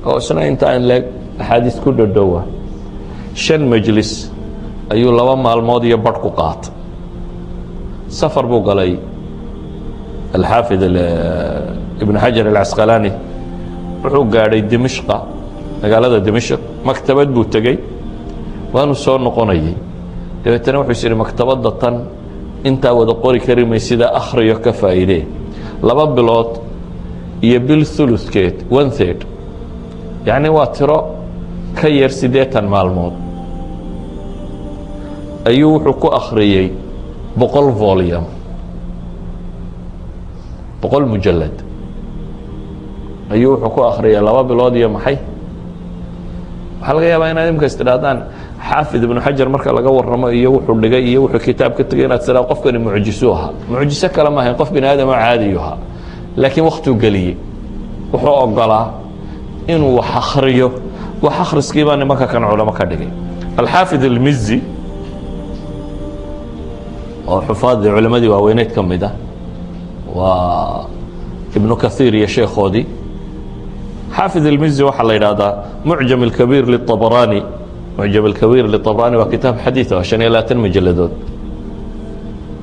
oo isna inta aan leeg axaadiis ku dhodhowa, 5 majlis ayuu 2 maalmood iyo badh ku qaatay. Safar buu galay Alxaafid Ibnu Xajar Alcasqalaani. Wuxuu gaadhay Dimishqa, magaalada Dimishq. Maktabad buu tegey, waanu soo noqonayay. Dabeetana wuxuu is idhi: "Maktabadda tan intaa wada qori kari maysida, akhriyo, ka faa'iidee." 2 bilood iyo bil thuluthkeed, one third, yacni waa tiro Ka yar 80 maalmood ayuu wuxuu ku akhriyey 100 volume, 100 mujalad ayuu wuxuu ku akhriyay 2 bilood iyo maxay. Waxaa laga yaabaa inaad imika is tidhahdaan Xaafid Ibnu Xajar marka laga warramo iyo wuxuu dhigay iyo wuxuu kitaab ka tegay, inaad tidhahdo qofkani mucjisu ahaa. Mucjiso kale ma ahayn, qof bini aadam oo caadiyu ahaa, laakiin waktuu geliyey, wuxuu ogolaa inuu wax akhriyo. Wax akhriskii baa nimanka kan culamo ka dhigay. Alxaafid Almizi oo xufaadii culimadii waaweyneyd ka mid ah, waa Ibnu Kahiir iyo sheekhoodii. Xaafid Almizi waxaa la yidhaahdaa Mucjam اlkabiir liلطabrani. Mucjam اlkabiir liطabrani waa kitaab xadiid, waa 25 majaladood.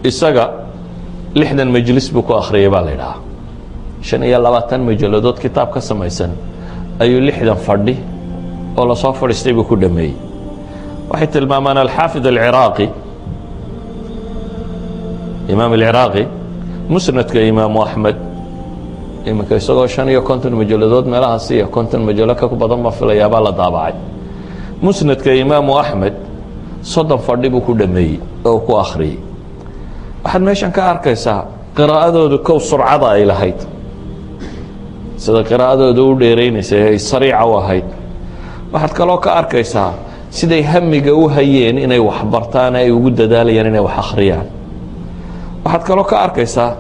Isaga 60 majlis buu ku akhriyay baa la yidhahaa. 25 majaladood kitaab ka samaysan ayuu 60 fadhi oo lasoo fadhiistay buu ku dhameeyey. Waxay tilmaamaan Alxaafid alciraaqi, Imaam alciraaqi, Musnadka Imaamu Axmed iminka isagoo 55 majaladood meelahaas iyo 50 majalo ka badan ba filayaabaa la daabacay. Musnadka Imaamu Axmed 30 fadhi buu ku dhameeyey oo ku akhriyey. Waxaad meeshan ka arkaysaa qiraa'adoodu kow surcada ay lahayd, sida qiraa'adooda u dheeraynaysay ay sariica u ahayd. Waxaad kaloo ka arkaysaa siday hamiga u hayeen inay wax bartaan, ay ugu dadaalayaan inay wax akhriyaan. Waxaad kaloo ka arkaysaa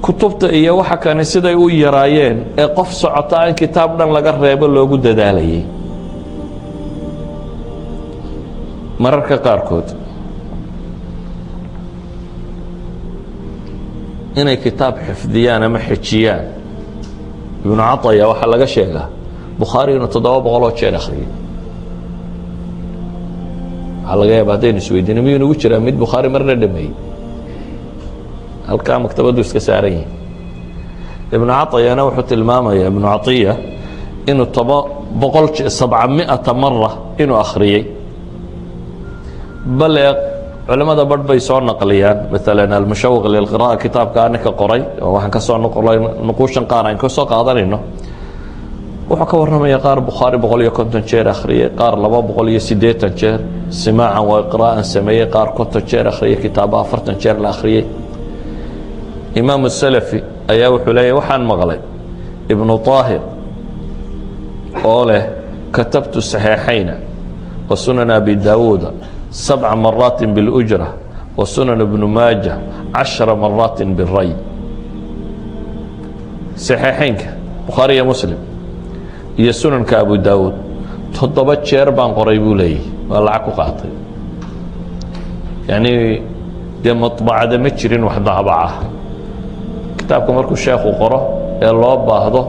kutubta iyo waxa kani siday u yaraayeen ee qof socota in kitaab dhan laga reebo loogu dadaalayay. Mararka qaarkood inay kitaab xifdiyaan ama xejiyaan. Ibnu Caطaya waxaa laga sheegaa Bukhaari inuu 700 oo jeer akhriyay. Waxaa laga yaaba haddaynu isweydiino, miyuu nagu jiraa mid Bukhaari marna dhameeyey? Halkaa maktabaddu iska saaran yihi. Ibnu Caطayana wuxuu tilmaamaya, Ibnu Caطiya, inuu toba boqol sabcamiata mara inuu akhriyey. Bale culimada barh bay soo naqliyaan, maalan Almushawiq lilqira'a, kitaabka ninka qoray oo waxaan ka soo noqlay nuquushan qaar aan ka soo qaadanayno, wuxuu ka warramaya qaar Bukhaari 150 jeer akhriyey, qaar 280 jeer simaacan waa qiraa'an sameeyey, qaar 50 jeer akhriyey, kitaaba 40 jeer la akhriyey. Imaamu Salafi ayaa wuxuu leeyahy, waxaan maqlay Ibnu طaahir oo leh: "Katabtu saxiixayna wa Sunan Abi Daawuuda sabca maraati biاlujra wa Sunan Ibnu Maaja 10 maraati biray." Saxiixeynka Bukhaari iyo Muslim iyo Sunanka Abu Daawuud 7 jeer baan qoray, buu leeyahy. Waa lacag ku qaatay, yacni dee maطbacada ma jirin wax daabaca. Kitaabka markuu sheekhu qoro ee loo baahdo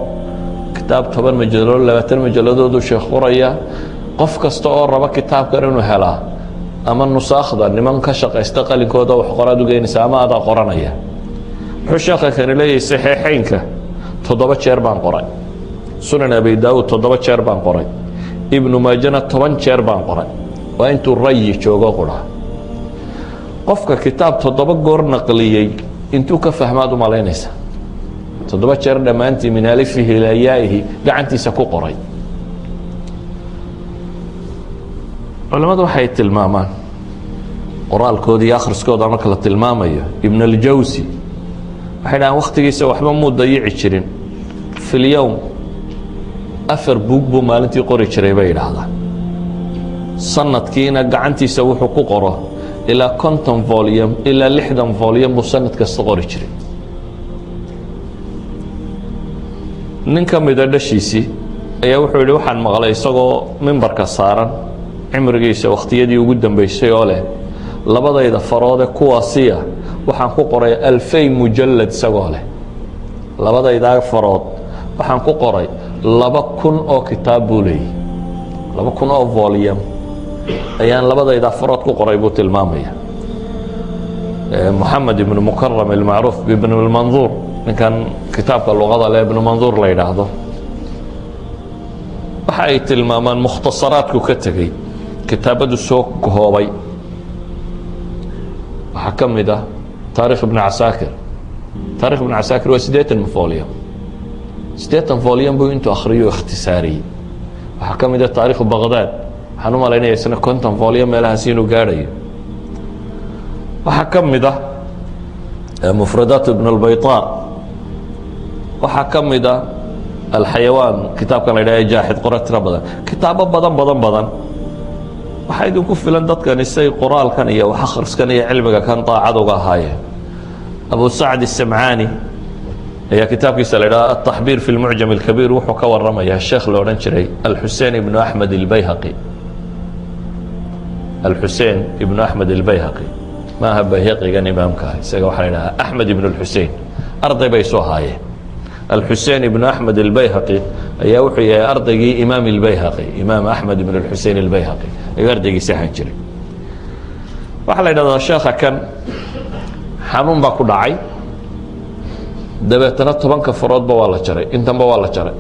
kitaab 10 majaladood, 20 majaladooduu sheekh qoraya, qof kasta oo raba kitaabkan inuu helaa, ama nusaakhda niman ka shaqaysta qalinkooda wax qoraad ugeynaysa ama adaa qoranaya. Wuxuu sheekha kani leeyahay: saxiixeynka 7 jeer baan qoray, Sunan Abi Daawuud 7 jeer baan qoray, Ibnu Maajana 10 jeer baan qoray. Waa intuu rayi joogo qura. Qofka kitaab 7 goor naqliyey intuu ka fahmaad u malaynaysa? 7 jeer dhammaantii min alifihi ilaa yaa'ihi gacantiisa ku qoray. Culimmadu waxay tilmaamaan qoraalkooda iyo akhriskooda marka la tilmaamayo, Ibn Aljawsi waxay dhahaan wakhtigiisa waxba muu dayici jirin, fi lyowm 4 buug buu maalintii qori jiray, bay yidhaahdaan. Sanadkiina gacantiisa wuxuu ku qoro ilaa 50 volume ilaa 60 volume buu sanad kasta qori jiray. Nin ka mida dhashiisii ayaa wuxuu yidhi, waxaan maqlay isagoo mimbarka saaran cimrigiisa wakhtiyadii ugu dambeysay oo leh: "Labadayda faroode kuwaasiya waxaan ku qoray 2000 mujalad." Isagoo leh: "Labadaydaa farood waxaan ku qoray 2000 oo kitaab," buu leeyay. 2000 oo volume ayaan labadaydaa farood ku qoray, buu tilmaamaya. Moxamed Ibnu Mukaram almacruuf bibn lmanduur, ninkan kitaabka luqada le Ibnu Manduur la yidhaahdo, waxa ay tilmaamaan mukhtasaraadku ka tegey, kitaabadu soo koobay, waxaa ka mid ah Taarikh Ibn Casaakir. Taarikh Ibn Casaakir waa 80 volume. 80 volume buu intuu akhriyo ikhtisaariyey. Waxaa ka mid a Taarikhu Baqdaad, waxaan u malaynaya isna 50 volume meelahaasi inuu gaadhayo. Waxaa ka mid ah Mufradaat Ibn اlbayطaar. Waxaa ka mid a Alxayawaan, kitaabkan la yidhaha Jaaxid qore. Tiro badan, kitaabo badan badan badan. Waxaa idinku filan dadkani say qoraalkan iyo wax akhriskan iyo cilmiga kan daacad uga ahaayeen. Abu Sacd الsamcaani ayaa kitaabkiisa la yidhaha Altaxbiir fi اlmucjam اlkabiir wuxuu ka waramayaa sheekh la odhan jiray Alxusein ibnu Axmed اlbayhaqi. Alxusein ibnu Axmed اlbayhaqi maaha Bayhaqigan imaamka ah, isaga waxaa la yidhaha Axmed ibn اlxusein, arday bay soo ahaayeen. Alxusein ibnu Axmed اlbayhaqi ayaa wuxuu yahay ardaygii Imaam اlbayhaqi. Imaam Axmed ibn اlxusein اlbayhaqi ayuu ardaygiisi ahaan jiray. Waxaa la yidhahdaa sheekha kan xanuun baa ku dhacay, dabeetana 10-ka faroodba waa la jaray, intanba waa la jaray,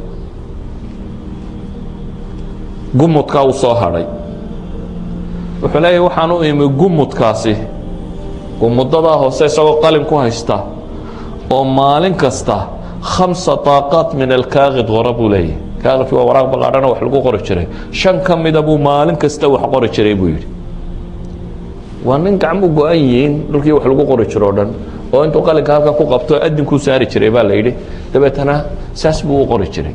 gumudkaa uu soo hadhay. Wuxuu leeyahy, waxaan u imi gumudkaasi, gumudadaa hoose, isagoo qalin ku haysta oo maalin kasta khamsa طaaqaat min alkaakid qora, buu leeyahy. Kaakidki waa waraaq ballaadhana wax lagu qori jiray. Shan ka mida buu maalin kasta wax qori jiray, buu yidhi. Waa nin gacmuu go-an yihiin, dhulkii wax lagu qori jiro o dhan, oo intuu qalinka halkan ku qabto adinkuu saari jiray, baa la yidhi. Dabeetana saas buu u qori jiray.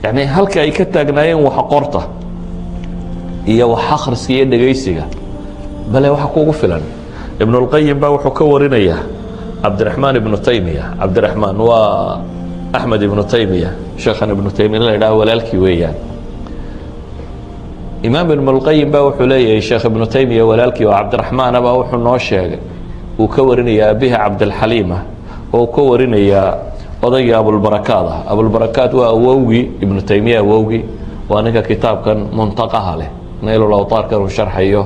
Yacni halka ay ka taagnaayeen wax qorta iyo wax akhriska iyo dhegaysiga. Bale waxa kugu filan, Ibnulqayim baa wuxuu ka warinayaa Cabdiraxmaan Ibnu Taymiya. Cabdiraxmaan waa Axmed Ibnu Taymiya, sheekhan Ibnu Taymiya la idhaha walaalkii weeyaan. Imaam Ibnulqayim baa wuxuu leeyahay, sheekh Ibnu Taymiya walaalkii oo Cabdiraxmaana baa wuxuu noo sheegay, uu ka warinayaa abihi Cabdilxaliima, oo uu ka warinayaa odaygii Abulbarakaad ah. Abulbarakaat waa awowgii Ibnu Taymiya, awowgii waa ninka kitaabkan Muntaqaha leh, Naylulawtaarkan uu sharxayo,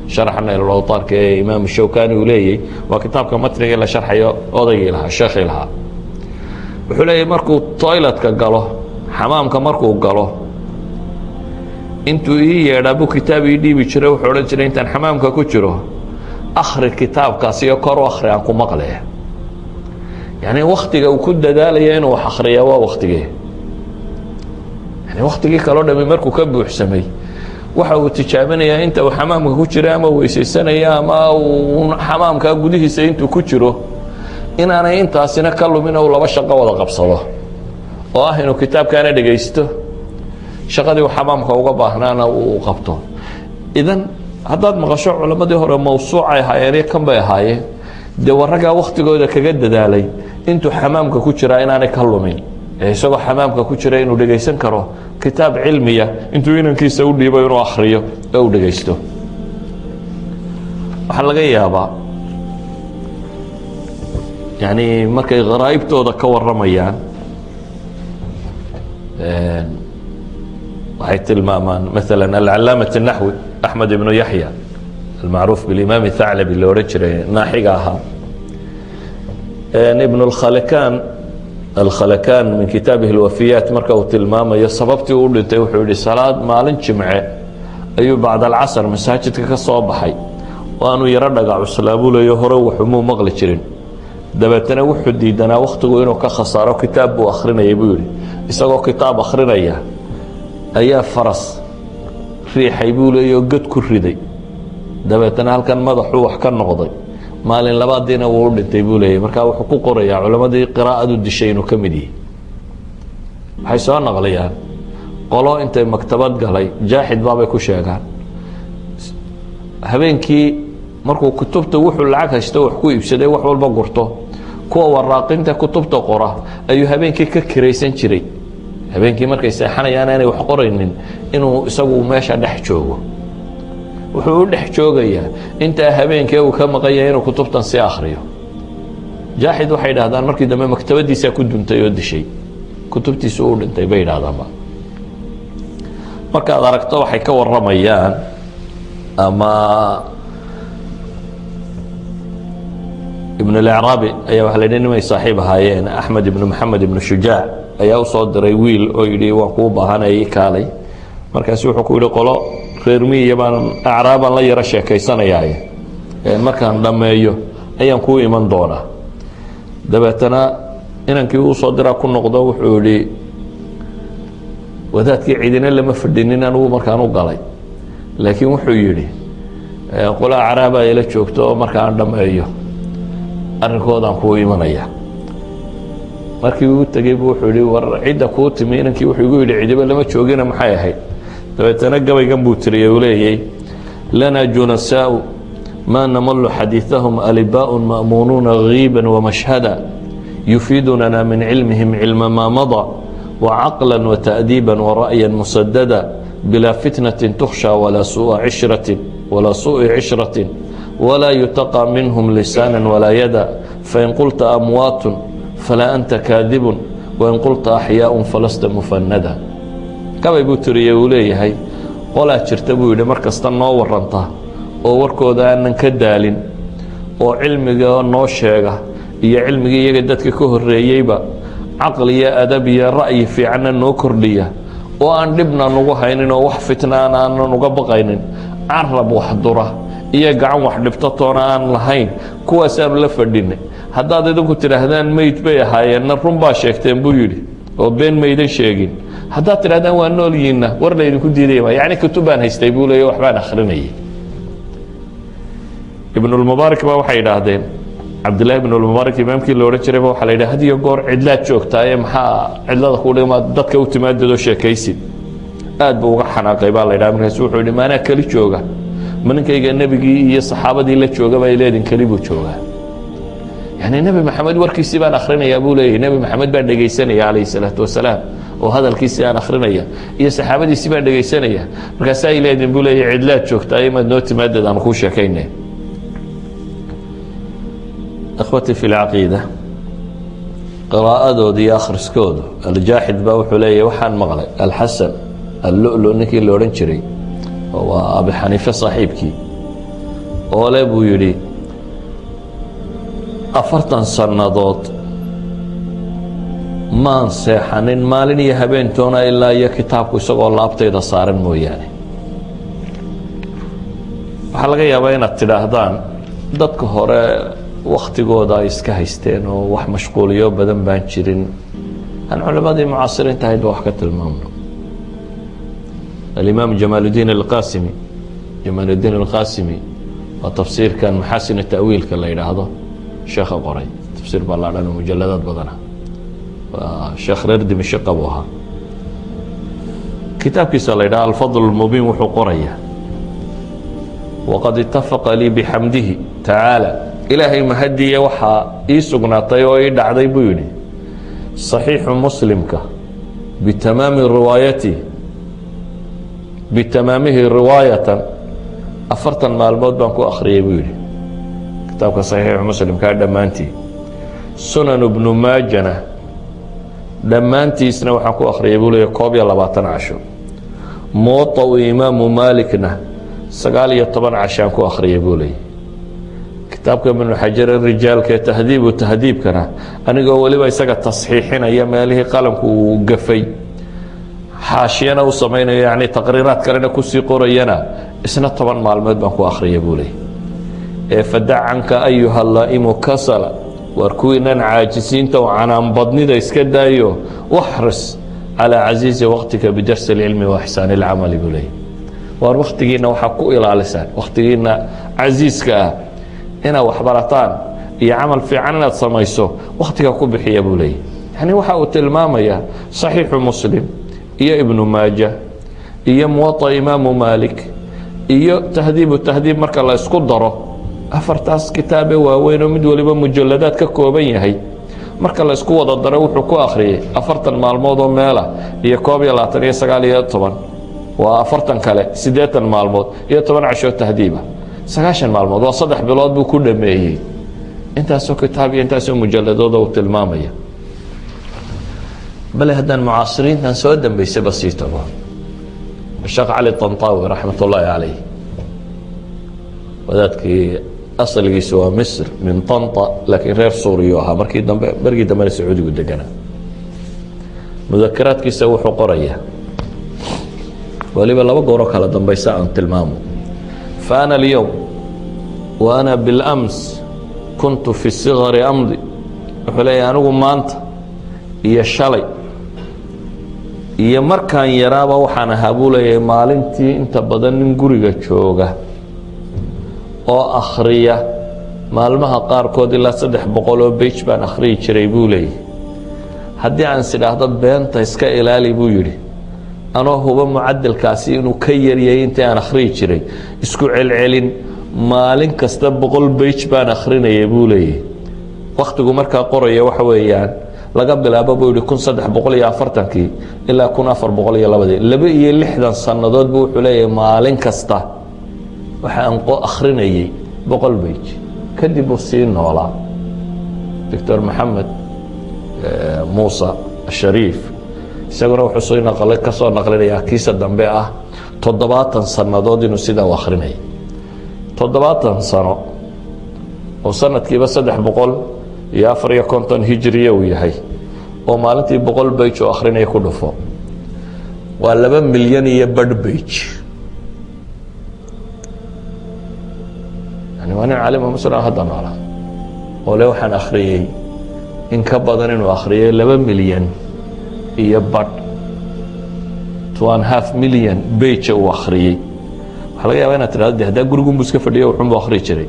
sharxa Naylulawtaarka ee Imaam Shawkani uu leeyay, waa kitaabka matniga la sharxayo odaygii lahaa, sheekhii lahaa. Wuxuu leeyahy, markuu toiletka galo, xamaamka markuu galo, intuu ii yeedhaa buu kitaab ii dhiibi jiray. Wuxuu odhan jiray, intaan xamaamka ku jiro akhri kitaabkaas iyo kor u akhri aan ku maqlaya. Yani waktiga uu ku dadaalaya inuu wax akhriyaa waa waktigee? Yani waktigii kaloo dhami markuu ka buuxsamay, waxa uu tijaabinayaa inta uu xamaamka ku jiro ama weysaysanaya ama uu xamaamkaa gudihiisa intuu ku jiro inaanay intaasina ka lumin, uu laba shaqo wada qabsado, oo ah inuu kitaabkaana dhegaysto, shaqadii uu xamaamka uga baahnaana uu qabto. Idan haddaad maqasho culammadii hore mawsuucay ahaayeen iyo kan bay ahaayeen, dee waraggaa waktigooda kaga dadaalay intuu xamaamka ku jiraa inaanay ka lumin, ee isagoo xamaamka ku jira inuu dhegaysan karo kitaab cilmiya, intuu inankiisa u dhiibo inuu akhriyo oo uu dhegaysto. Waxaa laga yaabaa, yani markay kharaa'ibtooda ka warramayaan, waxay tilmaamaan maala alcalaamaة الnaxwi Axmed ibnu Yaxya, almacruuf biimaam Thaclabi la odhan jiray, naaxiga ahaa. Ibn اkhalakan Alkhalakan min kitaabihi اlwafiyaat marka uu tilmaamayo sababtii u dhintay, wuxuu yihi, salaad maalin jimce ayuu bacd alcasr masaajidka ka soo baxay oo aanu yaro dhaga cuslaabulayo, hore waxumuu maqli jirin. Dabeetana wuxuu diidanaa wakhtigu inuu ka khasaaro, kitaab buu akhrinayay, buu yidhi. Isagoo kitaab akhrinaya ayaa faras riixay, buu leeyo, god ku riday. Dabeetana halkan madaxuu wax ka noqday. Maalin labaadiina wuu u dhintay, buu leeyay. Markaa wuxuu ku qorayaa culammadii qiraa'adu dishay inuu ka mid yihi. Waxay soo naqliyaan qolo intay maktabad galay, Jaaxid baabay ku sheegaan, habeenkii markuu kutubta wuxuu lacag haysto wax ku iibsaday wax walba gurto, kuwa waraaqinta kutubta qora ayuu habeenkii ka kiraysan jiray. Habeenkii markay seexanayaan aanay wax qoraynin, inuu isagu meesha dhex joogo. Wuxuu u dhex joogayaa intaa habeenkee uu ka maqanya inuu kutubtan si akhriyo. Jaaxid waxay idhahdaan markii dambe maktabadiisaa ku duntay oo dishay, kutubtiisu u dhintay, bay idhahdaanba. Markaad aragto waxay ka warramayaan ama Ibn اlacraabi ayaa waxa la yidhi, nimay saaxiib ahaayeen, Axmed ibnu Maxamed ibnu Shujaac, ayaa usoo diray wiil oo yidhi, waan kuu baahanayay, kaalay. Markaasu wuxuu ku yidhi, qolo reer miyiya baan, acraabaan la yaro sheekaysanayaaye, markaan dhammeeyo ayaan kuu iman doonaa. Dabeetana inankii uu soo diraa ku noqdo, wuxuu yidhi, Wadaadkii cidina lama fadhinin anigu markaan u galay, laakiin wuxuu yidhi qolaa caraabaa ila joogto oo markaan dhammeeyo arrinkoodaan kuu imanaya. Markii uu tegey bu wuxuu yihi, war cidda kuu timi? Inankii wuxuu igu yidhi cidiba lama joogina, maxay ahayd? Dabeetana gabaygan buu tiriyey, uu leeyay: لنا جلساء ما نمل حديثهم، ألباء مأمونون غيبا ومشهدا، يفيدوننا من علمهم علم ما مضى، وعقلا وتأديبا ورأيا مسددا، بلا فتنة تخشى ولا سوء عشرة ولا سوء عشرة، ولا يتقى منهم لسانا ولا يدا، فإن قلت أموات فلا أنت كاذب، وإن قلت أحياء فلست مفندا. Gabay buu tiriyey, uu leeyahay qolaa jirta, buu yidhi, mar kasta noo waranta oo warkooda aanan ka daalin oo cilmiga noo sheega iyo cilmigii iyaga dadka ka horreeyeyba, caqli iyo adab iyo ra'yi fiicanna noo kordhiya oo aan dhibna nagu haynin oo wax fitnaan aanan uga baqaynin, carab wax dura iyo gacan wax dhibto toona aan lahayn, kuwaasaanu la fadhinay. Haddaad idinku tidhaahdaan meyd bay ahaayeenna, run baa sheegteen, buu yidhi, oo been maydan sheegin. Haddaad tidhahdaan waa nool yihiinna, war laydinku diidaya ma. Yacni kutub baan haystay, buu leeya, waxbaan akhrinayay. Ibnulmubaarak baa waxay idhaahdeen, Cabdillahi ibnulmubaarak imaamkii la odhan jirayba, waxaa la yidhaha, had iyo goor cidlaad joogtaaye, maxaa cidlada ku dhigmaa dadka u timaadadoo sheekaysid? Aad buu uga xanaaqay baa la yidhaha. Markaasu wuxuu yidhi, maanaa keli jooga? Ma ninkayga nebigii iyo saxaabadii la jooga bay leedin keli buu joogaa? Yani Nebi Maxamed warkiisii baan akhrinayaa, buu leeyahy, Nebi Maxamed baan dhegaysanaya calayhi salaatu wasalaam oo hadalkiisii aan akhrinaya iyo saxaabadiisii baan dhegaysanaya, markaasa ay leedin, buu leeyahy, cidlaad joogtaa, imaad noo timaadad aan kuu sheekayne. إخوتي في العقيدة, qiraa'adooda iyo akhriskoodu, Aljaaxid baa wuxuu leeyahy, waxaan maqlay Alxasan Allulu, ninkii la odhan jiray, waa Abi Xaniife saaxiibkii, oole buu yidhi, 40 sannadood maan seexanin maalin iyo habeentoona ilaa iyo kitaabku isagoo laabtayda saaran mooyaane. Waxaa laga yaabaa inaad tidhaahdaan dadka hore waktigooda ay iska haysteen oo wax mashquuliyo badan baan jirin. Aan culammadii mucaasiriinta ahayd ba wax ka tilmaamno. Alimaam Jamaaludiin Alqasimi, Jamaaludiin Alqasimi waa tafsiirkan Maxaasin Ta'wiilka la yidhaahdo sheekha qoray, tafsiir ballaadhan oo mujaladaad badana, waa sheekh reer Dimashiqa buu ahaa. Kitaabkiisa la yidhaha Alfadl اlmubiin wuxuu qoraya: وقد اتفق لي بحمده تعالى, Ilaahay mahadiye waxaa ii sugnaatay oo ii dhacday, buu yidhi, صaxiixu Muslimka bitamaami riwaayati bitamaamihi riwaayatan 40 maalmood baan ku akhriyay, buu yidhi, kitaabka Saxiixu Muslimkaa dhammaantii. Sunan Ibnu Maajana dhammaantiisna waxaan ku akhriyay, buu leeya, 21 casho. Muwaطa'u Imaamu Maalikna 19 cashaan ku akhriyay, buu leeyay. Kitaabka Ibnu Xajar rijaalka ee Tahdiibu Tahdiibkana, anigoo weliba isaga tasxiixinaya meelihii qalamku uu gafay, xaashiyana u samaynayo, yani taqriiraad kalena kusii qorayana, isna 10 maalmood baan ku akhriyay, buu leeyay. Ee فدع عنك أيها اللائم كسلا, waar kuwiinan caajisiinta oo canaanbadnida iska daayo, واحرص على عزيز وقتك بدرس العلم وإحسان العمل, buu leeyay. Waar wakhtigiina waxaa ku ilaalisaan, wakhtigiina casiiska ah, inaad waxbarataan iyo camal fiican inaad samayso wakhtiga ku bixiya, buu leeyay. Yani waxa uu tilmaamayaa Saxiixu Muslim iyo Ibnu Maaja iyo Muwaطa Imaamu Maalik iyo Tahdiibu Tahdiib marka la isku daro, afartaas kitaabe waaweyn oo mid waliba mujaladaad ka kooban yahay, marka la isku wada daro, wuxuu ku akhriyey 40 maalmood oo meela iyo 21 iyo 19, waa 40 kale, 80 maalmood iyo 10 cashoo tahdiiba, 90 maalmood, waa 3 bilood buu ku dhameeyey intaasoo kitaab iyo intaasoo mujaladooda uu tilmaamaya. Bale haddaan mucaasiriintan soo dambeysaba sii tago, Sheekh Cali طanطaawi raxmat ullaahi calayh, wadaadkii asalgiisu waa Misr min Tanta, laakiin reer Suuriyu ahaa markii dambe, bergii dambena Sacuudigu deganaa. Mudakaraadkiisa wuxuu qorayaa waliba laba gooroo kala dambaysa aan tilmaamo: فأنا اليوم وأنا بالأمس كنت في الصغر أمضي. Wuxuu leeyahy, anigu maanta iyo shalay Iyo markaan yaraaba waxaan ahaa, buu leeyahay, maalintii inta badan nin guriga jooga oo akhriya. Maalmaha qaarkood ilaa 300 oo page baan akhriyi jiray, buu leeyahy. Haddii aan is idhaahdo beenta iska ilaali, buu yidhi, anoo huba mucadalkaasi inuu ka yaryay intii aan akhriyi jiray, isku celcelin maalin kasta 100 page baan akhrinayay, buu leeyahy. Wakhtigu markaa qoraya waxa weeyaan laga bilaabo, buu yihi, 1340-kii ilaa 1402-dii, 62 sannadood buu wuxuu leeyahay maalin kasta waxa aan akhrinayay 100 page. Kadib buu sii noolaa Doctor Maxamed Muusa Ashariif. Isaguna wuxuu soo naql ka soo naqlinayaa kiisa dambe ah 70 sannadood inuu sidaa u akhrinayay. 70 sano oo sanadkiiba 354 hijriya uu yahay, oo maalintii 100 page oo akhrinaya ku dhufo, waa 2.5 milyan page. Yani waa nin caalima muslim hadda noolaa oo le waxaan akhriyey in ka badan inuu akhriyay 2.5 milyan, 2.5 million page uu akhriyey. Waxaa laga yaba inaad tidhahdo de haddaa gurigunbu iska fadhiyo, wuxunbu akhriyi jiray.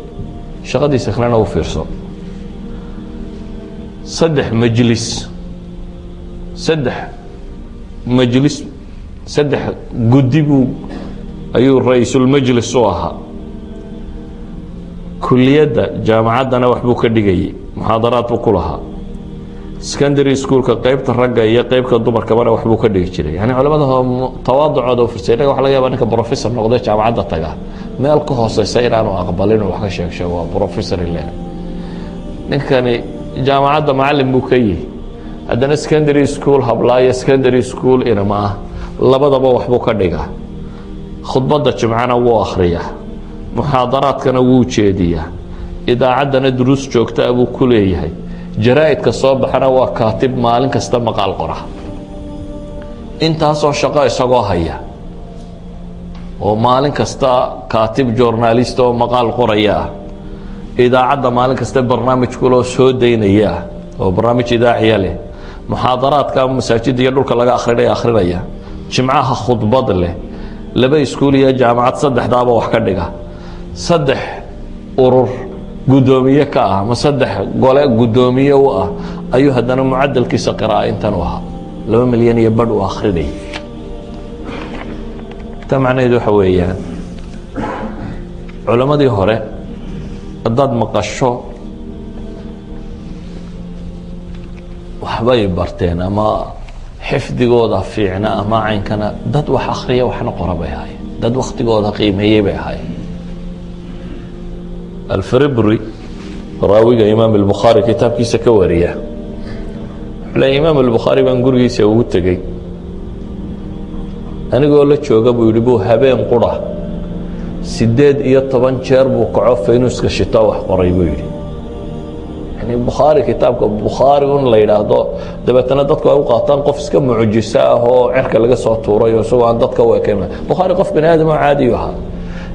Shaqadiisa kalena u fiirso: saddex majlis, saddex majlis, saddex guddi buu ayuu ra-iisulmajlis u ahaa. Kuliyadda jaamacaddana waxbuu ka dhigayey, muxaadaraad buu ku lahaa. Secondary schoolka qeybta ragga iyo qeybka dumarkabana waxbuu ka dhigi jiray. Yani culamada tawaaducooda u firsay. Innaga waxa laga yaba ninka professor noqday jaamacadda taga meel ka hooseysa inaanu aqbalin oo wax ka sheeg sheego, waa professor ile. Ninkani jaamacadda macalin buu ka yihi, haddana secondary school hablaayo, secondary school inama ah, labadaba waxbuu ka dhigaa. Khudbadda jimcana wuu akhriyaa, muxaadaraadkana wuu jeediyaa, idaacaddana duruus joogtaa buu ku leeyahay, jaraa'idka soo baxana waa kaatib maalin kasta maqaal qora. Intaasoo shaqo isagoo haya, oo maalin kasta kaatib journalist oo maqaal qoraya ah, idaacadda maalin kasta barnaamij kuloo soo daynaya ah oo barnaamij idaaciya leh, muxaadaraadka masaajidda iyo dhulka laga akhrinaya akhrinaya, jimcaha khudbad leh, laba iskuul iyo jaamacad saddexdaaba wax ka dhiga, saddex urur guddoomiye ka ah ama saddex gole guddoomiye u ah, ayuu haddana mucadalkiisa qira'a intan u ahaa 2.5 milyan uu akhrinayay. Taa macnaheedu waxa weeyaan, culammadii hore haddaad maqasho waxbay barteen ama xifdigooda fiicna ama caynkana, dad wax akhriya waxna qora bay ahaayeen, dad waktigooda qiimeeyey bay ahaayeen. Alfirabri, raawiga Imaam Albukhaari kitaabkiisa ka wariya, wuxuu leey: Imaam Albukhaari baan gurigiisa ugu tegey. Anigoo la jooga, buu yidhi, buu habeen qura 18 jeer buu kaco, faynuuska shito, wax qoray, buu yidhi. Yani Bukhaari, kitaabka Bukhaari un la yidhaahdo, dabeetana dadku ay u qaataan qof iska mucjiso ah oo cerka laga soo tuuray oo isagoo aan dadka u ekayn. Bukhaari qof bani aadam oo caadiyu ahaa,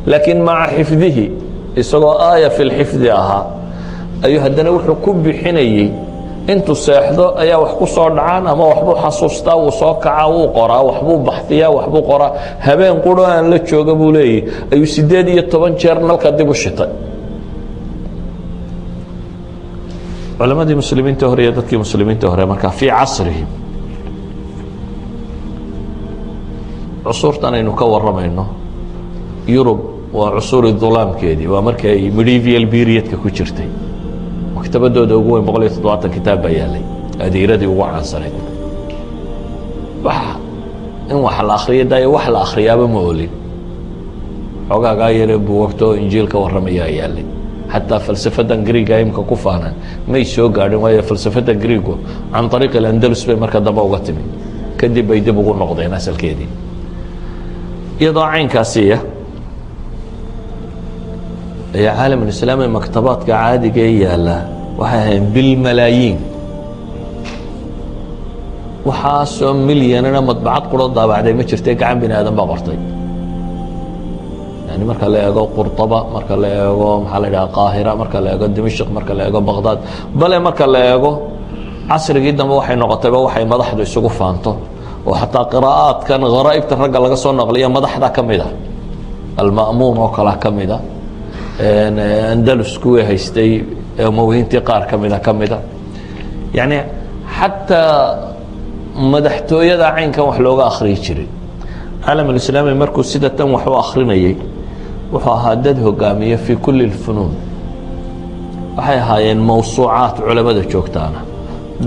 laakiin maca xifdihi, isagoo aaya fi lxifdi ahaa, ayuu haddana wuxuu ku bixinayey intuu seexdo ayaa wax ku soo dhacaan ama waxbuu xasuustaa, wuu soo kacaa, wuu qoraa, waxbuu baxdiyaa, waxbuu qoraa. Habeen quro aan la jooga, buu leeyahy, ayuu 18 jeer nalka dib u shitay. Culamadii muslimiinta hore iyo dadkii muslimiinta hore markaa fii casrihim, cusuurtan aynu ka warramayno, Yurub waa cusuuri dulaamkeedii, waa markii ay medieval periodka ku jirtay. Maktabadooda ugu weyn 170 kitaab baa yaalay, adiiradii ugu caansanayd. Wax in wax la akhriyo daayo, wax la akhriyaaba ma olin. Xoogaagaa yaree buugagta oo Injiil ka warramayaa yaalay. Xataa falsafadan Greega imka ku faanaan may soo gaadhin, waayo falsafada Greegu can ariiq alandalus bay marka dambe uga timi, kadib bay dib ugu noqdeen asalkeedii. Iyadoo caynkaasiya ayaa caalamulislaami maktabaadka caadiga ee yaalla waxay ahayn bilmalaayiin. Waxaasoo milyanana madbacad quro daabacday ma jirtay, gacan bini aadan baa qortay. Yani marka la eego Qurطaba, marka la eego, maxaa la idhaha, Qaahira, marka la eego Dimashq, marka la eego Baqdaad, bale marka la eego casrigii dambe waxay noqotayba waxay madaxdu isugu faanto. Oo xataa qiraa'aadkan kharaa'ibta ragga laga soo naqliya madaxda ka mid a, Alma'muun oo kalea ka mid a, Andalus kuwii haystay Umawiyiintii qaar ka mida ka mida. Yacni xataa madaxtooyada caynkan wax looga akhriyi jiray. Caalamulislaami markuu sida tan wax u akhrinayay, wuxuu ahaa dad hogaamiye في كل الفنون. Waxay ahaayeen mawsuucaat culamada joogtaana,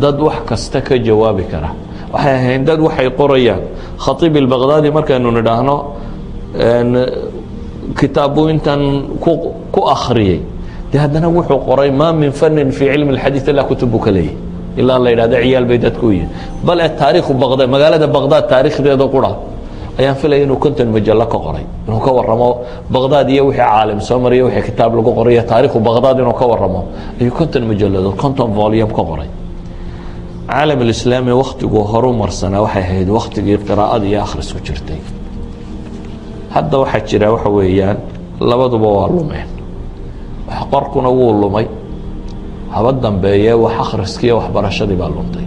dad wax kasta ka jawaabi kara. Waxay ahaayeen dad waxay qorayaan. Khatiib Ilbaqdaadi markaynu nidhaahno kitaab buu intan ku akhriyey, de haddana wuxuu qoray ما من فن في علم الحديث ilaa kutub buu ka leeyahy, ilaa la yidhahdo ciyaal bay dadku u yihin. Bal e taariikhu Baqdad, magaalada Baqdaad taariikhdeeda qura ayaan filaya inuu 50 majallo ka qoray, inuu ka waramo Baqdaad iyo wixii caalim soo mariyo, wixii kitaab lagu qorayo, taariikhu Baqdaad inuu ka waramo ayuu 50 majalladood, 50 volume ka qoray. Caalam alislaami waktiguu horu marsanaa waxay ahayd waktigii qiraa'ada iyo akhrisku jirtay. Hadda waxaa jira waxa weeyaan labaduba waa lumeen. Wax qorkuna wuu lumay, haba dambeeye wax akhriskiiyo waxbarashadii baa luntay.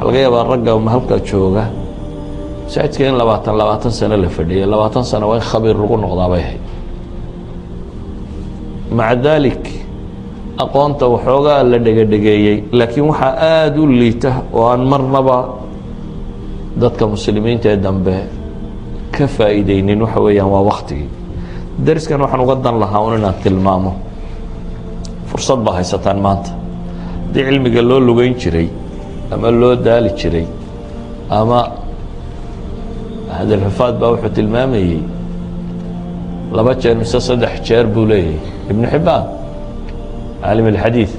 Waxaa laga yaabaa ragga halka jooga masaajidka in 20 20 sano la fadhiyay. 20 sano waa in khabiir lagu noqdaa bay ahayd. Maca daalik aqoonta waxoogaa la dhegedhegeeyey, laakiin waxaa aada u liita oo aan marnaba dadka muslimiinta ee dambe ka faa'iideynin waxa weeyaan waa waktigii. Dariskan waxaan uga dan lahaa un inaan tilmaamo fursad baa haysataan maanta. Haddii cilmiga loo lugeyn jiray ama loo daali jiray, ama axadulxufaad baa wuxuu tilmaamayey laba jeer mise saddex jeer buu leeyahay Ibnu Xibbaan, caalim alxadiid,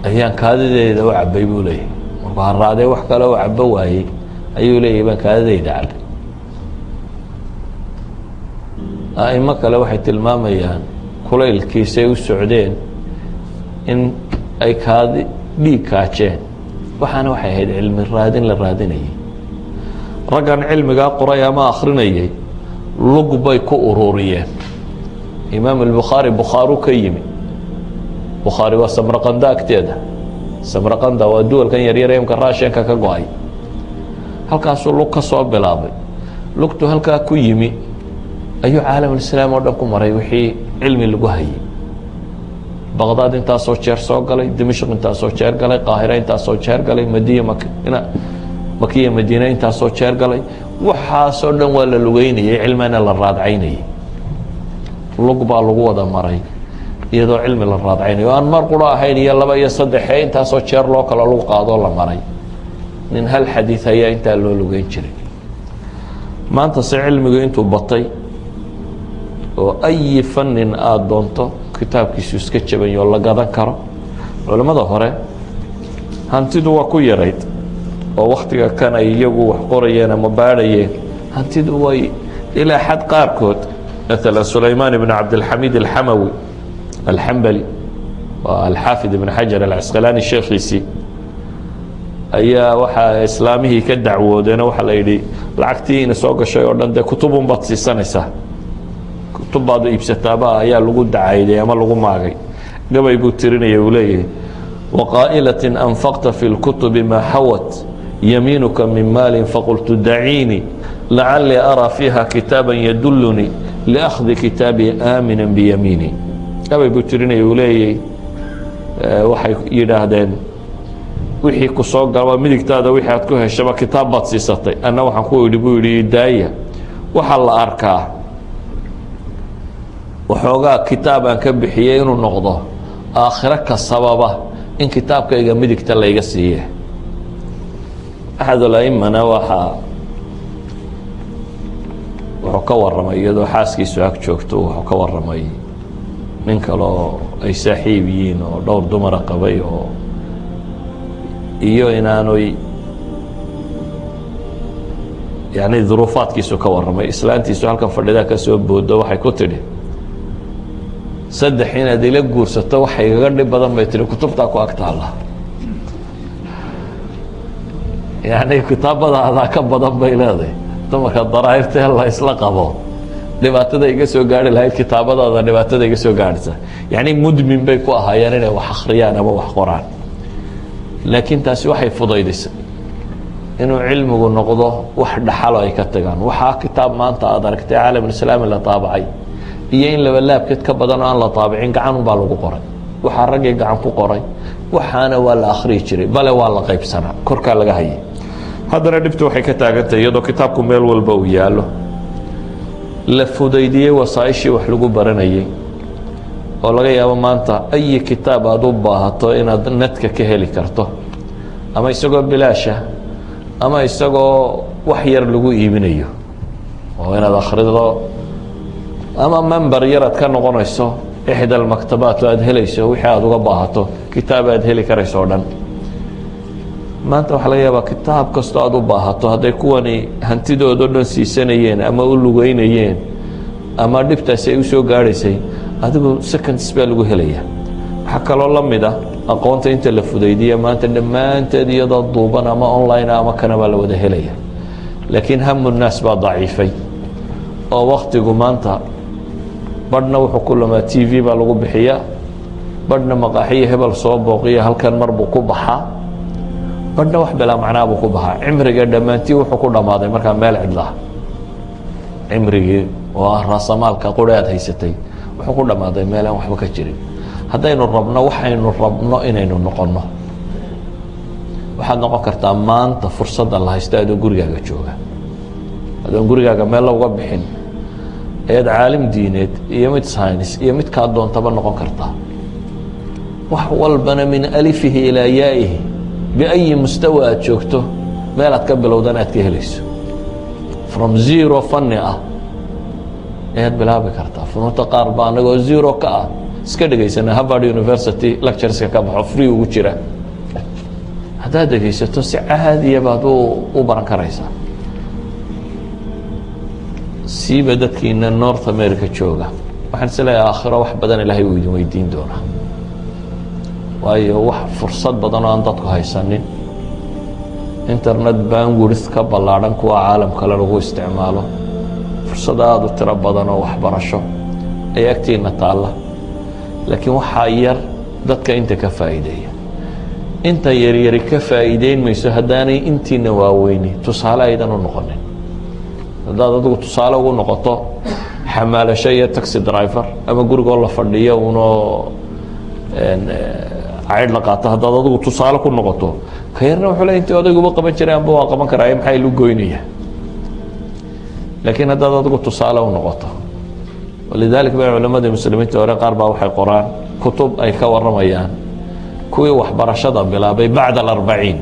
ayaan kaadideeda u cabbay buu leeyahay. Markuu haraadee wax kale u cabbo waayey ayuu leeyahay baan kaadideyda cabbay. A'imo kale waxay tilmaamayaan kulaylkiisay u socdeen in ay kaadi dhiig kaajeen. Waxaana waxay ahayd cilmi raadin la raadinayay. Raggan cilmigaa qoray ama akrinayay lug bay ku ururiyeen. Imaam Albukhaari Bukhaaru ka yimi. Bukhaari waa Samraqanda agteeda. Samraqanda waa duwalkan yaryar imka Raashenka ka go-ay. Halkaasuu lug ka soo bilaabay. Lugtu halkaa ku yimi ayuu caalamulislaam oo dhan ku maray wixii cilmi lagu hayay. Baqdaad intaasoo jeer soo galay, Dimashq intaasoo jeer galay, Qaahira intaasoo jeer galay, madiya Makiya Madiine intaasoo jeer galay. Waxaasoo dhan waa la lugeynayay, cilmina la raadcaynayay. Lug baa lagu wada maray iyadoo cilmi la raadcaynayo o aan mar quro ahayn iyo laba iyo saddexe, intaasoo jeer loo kalo lagu qaadoo la maray. Nin hal xadiid ayaa intaa loo lugeyn jiray. Maanta se cilmigu intuu batay oo ayi fanin aada doonto kitaabkiisu iska jabanyo la gadan karo. Culimmada hore hantidu waa ku yarayd oo waktiga kan ay iyagu wax qorayeen ama baadhayeen hantidu way ilaa xad qaarkood. Maalan Sulaymaan ibn Cabdilxamiid Alxamawi Alxambali, waa Alxaafid Ibn Xajar Alcasqalaani sheekhiisii, ayaa waxaa islaamihii ka dacwoodeeno waxaa la yidhi lacagtii ina soo gashay oo dhan dee kutubun baad siisanaysaa, kutub baad iibsataaba ayaa lagu dacayday ama lagu maagay. Gabay buu tirinaya, uu leeyahay: وqاaئلة أنفقت في الكتب ما xawت يميiنka من maal فqلت daعيني لعلي أرى فيها kitاaبا يدلني لأخذ kitaaبي آmiنا بيميني. Gabay buu tirinaya, uu leeyay waxay yidhaahdeen wixii ku soo galaba midigtaada, wixii aad ku heshaba kitaab baad siisatay. Anna waxaan ku idhi, buu yidhi, daaya, waxaa la arkaa waxoogaa kitaab aan ka bixiyey inuu noqdo aakhiro ka sababa in kitaabkayga midigta layga siiye. Axad alaimana waxaa wuxuu ka warramay iyadoo xaaskiisu ag joogto, wuxuu ka warramay nin kale oo ay saaxiib yihiin oo dhowr dumara qabay oo iyo inaanay yani duruufaadkiisu ka warramay. Islaantiisu halkan fadhidaa ka soo boodo, waxay ku tidhi: "Saddex inaad ila guursato waxa igaga dhib badan," bay tihi, "kutubtaa ku ag taalla, yani kitaabadaadaa ka badan," bay leedahay. "Dumarka daraa'irtee la isla qabo dhibaatada iga soo gaari lahayd, kitaabadaada dhibaatada iga soo gaadhaysa." Yani mudmin bay ku ahaayeen inay wax akhriyaan ama wax qoraan, laakiin taasi waxay fudaydisay. Inuu cilmigu noqdo wax dhaxalo ay ka tagaan. Waxaa kitaab maanta aad aragtay caalamulislaami la taabacay iyo in labalaabkeed ka badan oo aan la taabicin, gacan baa lagu qoray. Waxaa raggii gacan ku qoray, waxaana waa la akhriyi jiray, bale waa la qaybsanaa, korkaa laga hayay. Haddana dhibtu waxay ka taagantahay, iyadoo kitaabku meel walba uu yaallo, la fudaydiyey wasaaishii wax lagu baranayay, oo laga yaabo maanta ayi kitaab aad u baahato inaad netka ka heli karto, ama isagoo bilaasha ama isagoo wax yar lagu iibinayo, oo inaad akhrido ama member yar aad ka noqonayso إحدى المكتبات oo aad helayso wixii aad uga baahato, kitaab aad heli karayso o dhan. Maanta waxaa laga yaabaa kitaab kastoo aad u baahato, hadday kuwani hantidoodo dhan siisanayeen ama u lugeynayeen ama dhibtaasi ay usoo gaadhaysay, adigu seconds baa lagu helaya. Waxaa kaloo la mid ah aqoonta inta la fudaydiya, maanta dhammaanteed iyadoo duuban ama online ama kana baa la wada helaya. Laakiin هم الناس baa daciifay, oo waktigu maanta badhna wuxuu ku lumaa TV baa lagu bixiyaa, badhna maqaaxiyo hebel soo booqiya halkan mar buu ku baxaa, badhna wax bilaa macnaa buu ku baxaa. Cimriga dhammaantii wuxuu ku dhammaaday markaa meel cidlaha. Cimrigii oo ah raasamaalka quri aad haysatay wuxuu ku dhammaaday meel aan waxba ka jirin. Haddaynu rabno waxaynu rabno inaynu noqonno, waxaad noqon kartaa maanta fursadda la haysto adoo gurigaaga jooga, adoon gurigaaga meel uga bixin, ayaad caalim diineed iyo mid saynis iyo midkaa doontaba noqon kartaa, wax walbana من ألفه إلى يائه، بأي مستوى aad joogto, meel aad ka bilowdana aad ka helayso. From zero fanni ah ayaad bilaabi kartaa. Funuunta qaar ba anagoo zero ka ah iska dhegaysana. Harvard University lectureska ka baxo free ugu jira haddaad dhegaysato, si caadiya baad u baran karaysaa. Siiba dadkiina North America jooga, waxaan is leeyahay aakhiro wax badan Ilaahay uu idin weydiin doonaa, waayo wax fursad badan oo aan dadku haysanin, internet bandwidth ka ballaadhan kuwa caalam kale lagu isticmaalo, fursad aada u tiro badan oo waxbarasho ay agtiina taalla. Laakiin waxaa yar dadka inta ka faa'iideeya. Inta yaryari ka faa'iideyn mayso haddaanay intiina waaweyni tusaale aydan u noqonin. Haddaad adigu tusaale ugu noqoto xamaalasho iyo taxi driver ama gurigoo la fadhiyo unoo caydh la qaato, haddaad adigu tusaale ku noqoto, ka yarna wuxuu le intii odayguba qaban jiray amba waa qaban karaa, maxaa ilu goynaya? Laakiin haddaad adigu tusaale u noqoto. ولذلك ba culamadii muslimiinta hore qaar baa waxay qoraan kutub ay ka waramayaan kuwii waxbarashada bilaabay بعد الأربعين.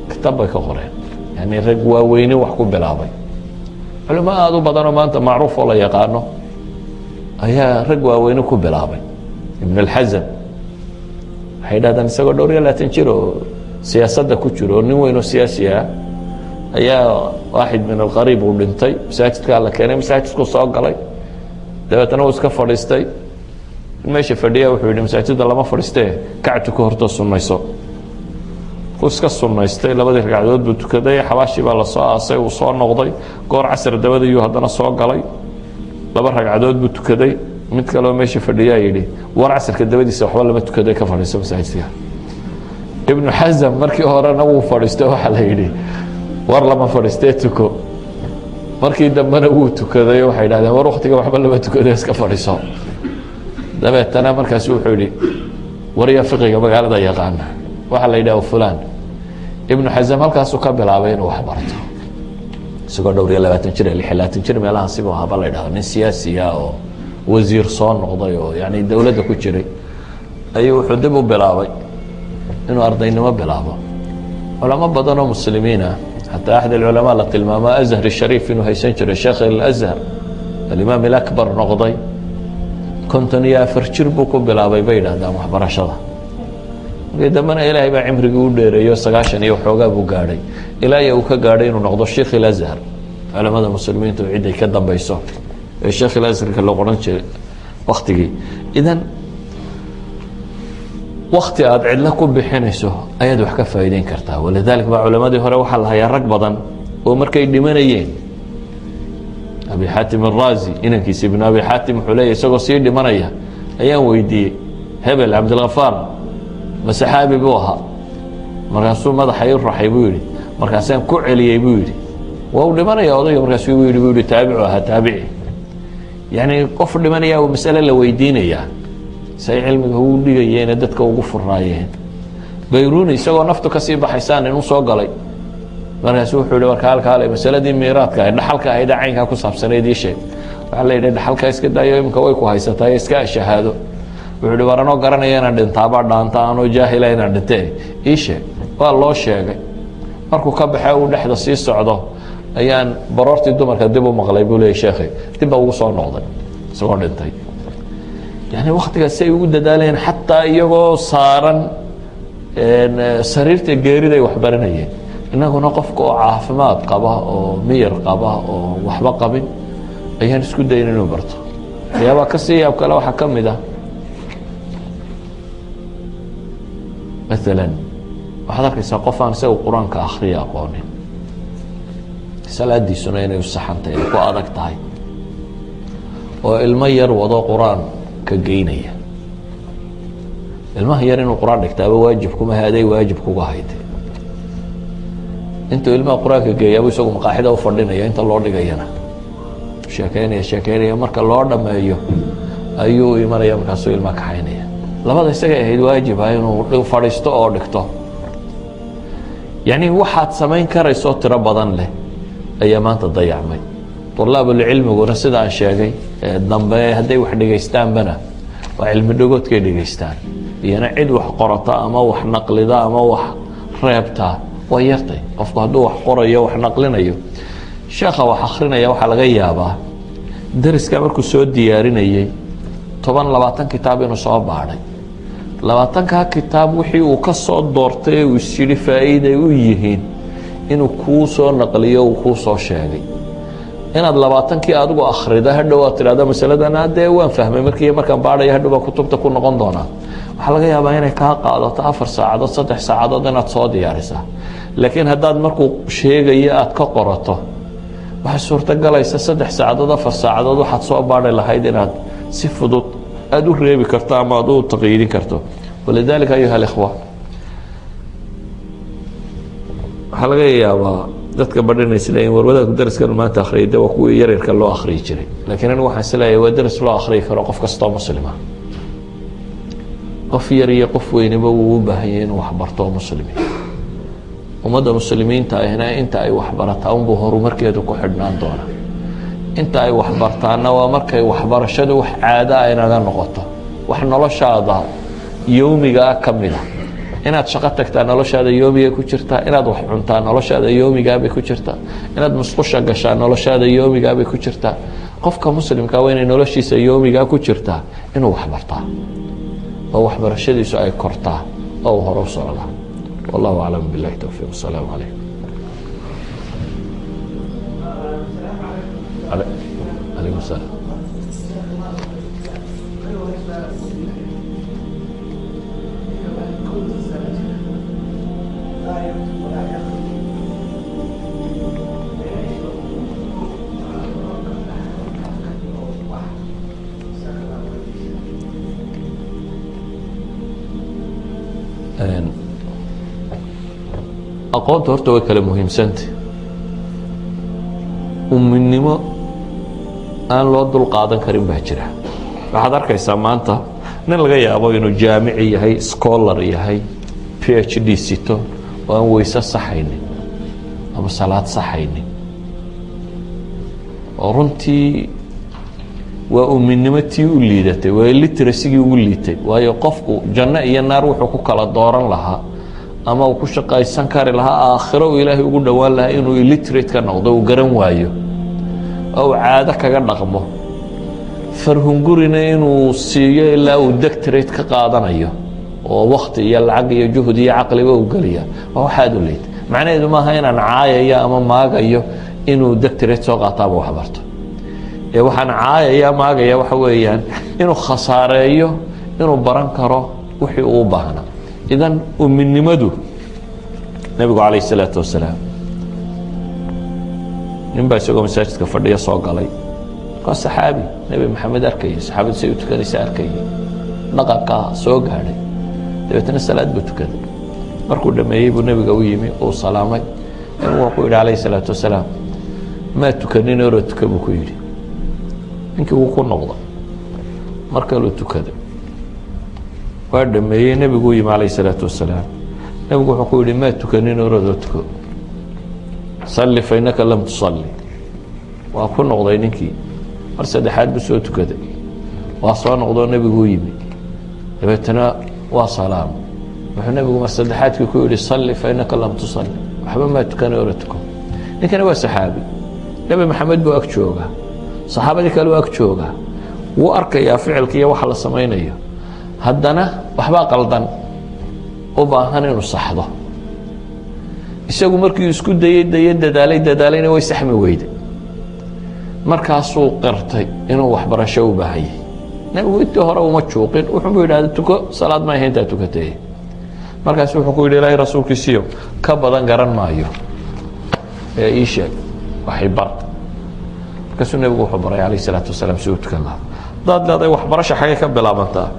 Kitaab bay ka qoreen, yani rag waaweyni wax ku bilaabay. Culimo aada u badanoo maanta macruuf oo la yaqaano ayaa rag waaweyni ku bilaabay. Ibn اlxazam waxay dhahdaan isagoo dhowr iyo 20 jir oo siyaasadda ku jiro, oo nin weyn oo siyaasi ah, ayaa واحد من القريب uu dhintay. Masaajidkaa la keenay, masaajidku soo galay, dabeetana uu iska fadhiistay. Meesha fadhiya wuxuu yidhi, "Masaajidda lama fadhiistee, kactu ka hortoo sunnayso." Uu iska sunnaystay, labadii ragcadood buu tukaday, xabaashii baa lasoo aasay, uu soo noqday. Goor casr dabadayuu haddana soo galay, laba ragcadood buu tukaday. Mid kaleo meesha fadhiyaa yidhi, "War, casarka dabadiisa waxba lama tukaday, ka fadhiiso masaajidka." Ibnu Xasam markii horena wuu fadhiistay, waxaa la yidhi, "War, lama fadhiistee, tuko." Markii dambena wuu tukaday, waxay dhahdeen, "War, waktiga waxba lama tukado, iska fadhiiso." Dabeetana markaasu wuxuu yidhi, "Waryaa fiqiga magaalada yaqaana?" Waxaa la yidhaha fulan. Ibnu Xasam halkaasuu ka bilaabay inuu wax barto isagoo dhowr iyo 20 jir, 26 jir meelahaasibu ahaaba la yidhahdo. Nin siyaasiya oo wasiir soo noqday oo yani dowladda ku jiray ayuu wuxuu dib u bilaabay inuu ardaynimo bilaabo. Culamo badan oo muslimiin ah, xataa أحد العلماء la tilmaamo Azhar Shariif inuu haysan jiray, sheekh Alazhar الإمام الأكبر noqday, 54 jir buu ku bilaabay bay yidhahdaan waxbarashada. Markii dambena Ilaahay baa cimrigii u dheereeyo, 90 iyo waxoogaa buu gaadhay, ilaa iyo uu ka gaadhay inuu noqdo sheikh Ilazhar, culamada muslimiintu ciday ka dambeyso ee sheekh Ilazharka loo qoran jiray waktigii. Idan wakti aada cidlo ku bixinayso ayaad wax ka faa'iideyn kartaa. ولذلك baa culamadii hore waxaa la hayaa rag badan oo markay dhimanayeen, Abi Xaatim Araazi inankiisa Ibnu Abi Xaatim wuxuu leeyahy, isagoo sii dhimanaya ayaan weydiiyey, "Hebel Cabdilkafaar ma saxaabi buu ahaa?" Markaasuu madaxa i raxay, buu yidhi. Markaasaan ku celiyey, buu yidhi. Waa uu dhimanaya odayga. Markaasuu igu yidhi, buu yihi, taabicu ahaa, taabici, yani qof dhimanaya uu masale la weydiinayaa. Say cilmiga ugu dhigayeene dadka ugu furaayeen. Bayruni isagoo naftu kasii baxaysaan inuu soo galay. Markaasu wuxuu yihi, warka halkaale, masaladii miiraadka ahayd, dhaxalka ahayd ee caynkaa ku saabsanayd ii sheeg. Waxaa la yidhi, dhaxalka iska daayo, iminka way ku haysataa, iska ashahaado. Wuxuu yihi, war anoo garanaya inaan dhintaabaa dhaanta anoo jaahila inaan dhinte, ii sheeg. Waa loo sheegay. Markuu ka baxe uu dhexda sii socdo ayaan baroortii dumarka dib u maqlay, buu leeyay sheekhay. Dib ba ugu soo noqday isagoo dhintay. Yani waktigaas si ay ugu dadaalayeen, xataa iyagoo saaran sariirta geeriday wax baranayeen. Innaguna qofka oo caafimaad qaba oo miyir qaba oo waxba qabin ayaan isku dayin inuu barto. Waxyaabaa kasii yaab kale waxaa ka mid ah, maalan, waxaad arkaysaa qof aan isaga Qur-aanka akriya aqoonin, salaadiisuna inay usaxantahay ay ku adag tahay, oo ilmo yar wado Qur-aan ka geynaya. Ilmaha yar inuu Qur-aan dhigtaaba waajib kuma aday waajib kuga hayte. Intuu ilmaha Qur-aanka geeyaabuu isagu maqaaxida u fadhinaya, inta loo dhigayana sheekeynaya, sheekeynaya. Marka loo dhameeyo ayuu imanaya, markaasuu ilmaha kaxaynaya. Labada isagay ahayd waajiba inuu fadhiisto oo dhigto. Yani waxaad samayn karaysoo tiro badan leh ayaa maanta dayacmay. Tulaabulcilmiguna, sida aan sheegay dambe, hadday wax dhegaystaanbana waa cilmi dhagoodkay dhegaystaan. Iyana cid wax qorata ama wax naqlida ama wax reebtaa waa yartay. Qofku hadduu wax qorayo, wax naqlinayo, sheekha wax akrinaya, waxaa laga yaabaa dariska markuu soo diyaarinayey 10, 20 kitaab inuu soo baadhay. 20-kaa kitaab wixii uu ka soo doortay ee uu is yidhi faa'iiday u yihiin inuu kuu soo naqliyo, uu kuu soo sheegay. Inaad 20-kii adigu akhrida, hadhow aad tidhahdo, masaladan dee waan fahmay markii markaan baadhaya, hadhow baa kutubta ku noqon doonaa, waxaa laga yaabaa inay kaa qaadato 4 saacadood, 3 saacadood inaad soo diyaarisaa. Laakiin haddaad markuu sheegayo aad ka qorato, waxaa suurtogalaysa 3 saacadood, 4 saacadood waxaad soo baadhi lahayd inaad si fudud aada u reebi karto ama aad u taqyiidin karto. Walidalika, ayuha alikhwa, waxaa laga yaabaa dadka badhina isleeyiin, war wadaadku daraskan maanta akhriyay de waa kuwii yaryarka loo akhriyi jiray. Laakiin anigu waxaan isleeyahay waa daras loo akhriyi karo qof kastoo muslima. Qof yar iyo qof weyniba wuu u baahan yahay inuu waxbarto oo muslimi. Ummadda muslimiinta ahna inta ay waxbarataa unbuu horumarkeedu ku xidhnaan doona. Inta ay waxbartaana waa markay waxbarashadu wax caado a inaga noqoto, wax noloshaada yowmiga ah ka mid a. Inaad shaqo tagtaa noloshaada yoomiga ku jirtaa, inaad wax cuntaa noloshaada yoomigaabay ku jirtaa, inaad musqusha gashaa noloshaada yoomigaabay ku jirtaa. Qofka muslimka waa inay noloshiisa yoomigaa ku jirtaa inuu waxbartaa oo waxbarashadiisu ay kortaa oo uu hore u socdaa. Wallahu aclam, billahi towfiiq. Asalaamu calaykum. Calaykum salaam. Aqoonta horta way kala muhiimsantah. Uminimo aan loo dul qaadan karin baa jira. Waxaad arkaysaa maanta nin laga yaabo inuu jaamici yahay, scholar yahay, PhD sito, oo aan weyse saxaynin ama salaad saxaynin, oo runtii waa uminimo tii u liidatay, waa literacy-gii ugu liitay. Waayo, qofku janno iyo naar wuxuu ku kala dooran lahaa ama uu ku shaqaysan kari lahaa, aakhiro uu Ilaahay ugu dhowaan lahaa, inuu illiterate ka noqdo, uu garan waayo oo uu caado kaga dhaqmo, farhungurina inuu siiyo ilaa uu doctorate ka qaadanayo, oo wakti iyo lacag iyo juhud iyo caqliba uu geliya, waa waxaad u liita. Macnaheedu maaha inaan caayayo ama maagayo inuu doctorate soo qaato ama waxbarto. Ee waxaan caayaya, maagaya, waxa weeyaan inuu khasaareeyo inuu baran karo wixii uu u baahnaa. Idan uminimadu, nebigu calayh isalaatu wasalaam, nin baa isagoo masaajidka fadhiyo soo galay. Waa saxaabi Nebi Maxamed arkayay, saxaabadu say u tukanaysa arkayay, dhaqankaa soo gaadhay. Dabeetna salaad buu tukaday. Markuu dhameeyey buu Nebiga u yimi, uu salaamay. Nebigu waa ku yidhi calayhi salaatu wasalaam: "Maa tukanin, oro tuka," buu ku yidhi. Ninkii wuu ku noqday, mar kaluu tukaday, waa dhameeyey. Nebigu u yimi calayhi salaatu wasalaam. Nebigu wuxuu ku yidhi: "Maa tukanin, orodoo tuko. صل فإنك لم تصل." Waa ku noqday ninkii, mar saddexaad buu soo tukaday. Waa soo noqdoo nebigu u yimi, dabeetana waa salaam. Wuxuu nebigu mar saddexaadkii ku yihi: "صل فإنك لم تصل." Waxba maa tukana, ora tuko. Ninkani waa saxaabi, Nebi Maxamed buu ag jooga, saxaabadii kale u ag jooga, wuu arkayaa ficilka iyo waxa la samaynayo, haddana waxbaa qaldan u baahan inuu saxdo. Isagu markii isku dayey, dayey, dadaalay, dadaalayna, way saxmi weyday. Markaasuu qirtay inuu waxbarasho u baahanyay. Nebigu intii hore uma juuqin, wuxuunbu yidhahda: "Tuko, salaad ma ahayn intaa tukatay." Markaasu wuxuu ku yidhi: "Ilaahay rasuulkiisiyo, ka badan garan maayo ee ii sheeg, waxay bar." Markaasuu nebigu wuxuu baray calayh isalaatu wasalaam si uu tukan lahaa. Haddaad leedahay waxbarasha xagay ka bilaabantaa,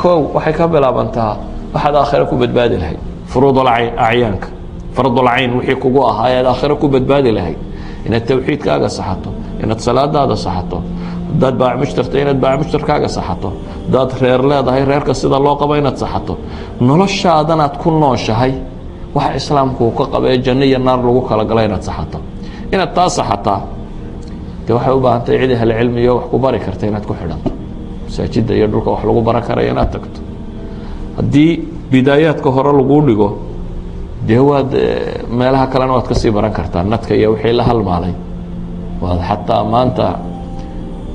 kow waxay ka bilaabantaa waxaad aakhiro ku badbaadi lahayd, furuudul acyaanka, fardulcayn wixii kugu ahaa ee aad aakhiro ku badbaadi lahayd: inaad tawxiidkaaga saxato, inaad salaadaada saxato, haddaad baac mushtarta inaad baac mushtarkaaga saxato, haddaad reer leedahay reerka sida loo qabo inaad saxato, noloshaadanaad ku nooshahay waxa islaamku uu ka qaba ee janno iyo naar lagu kala galo inaad saxato. Inaad taa saxataa dee waxay u baahan tahay cid ahlu cilmiyo wax ku bari karta inaad ku xidhanto, masaajidda iyo dhulka wax lagu baran karaya inaad tagto. Haddii bidaayaadka hore laguu dhigo, dee waad meelaha kalena waad kasii baran kartaa, nadka iyo wixii la halmaalay waad. Xataa maanta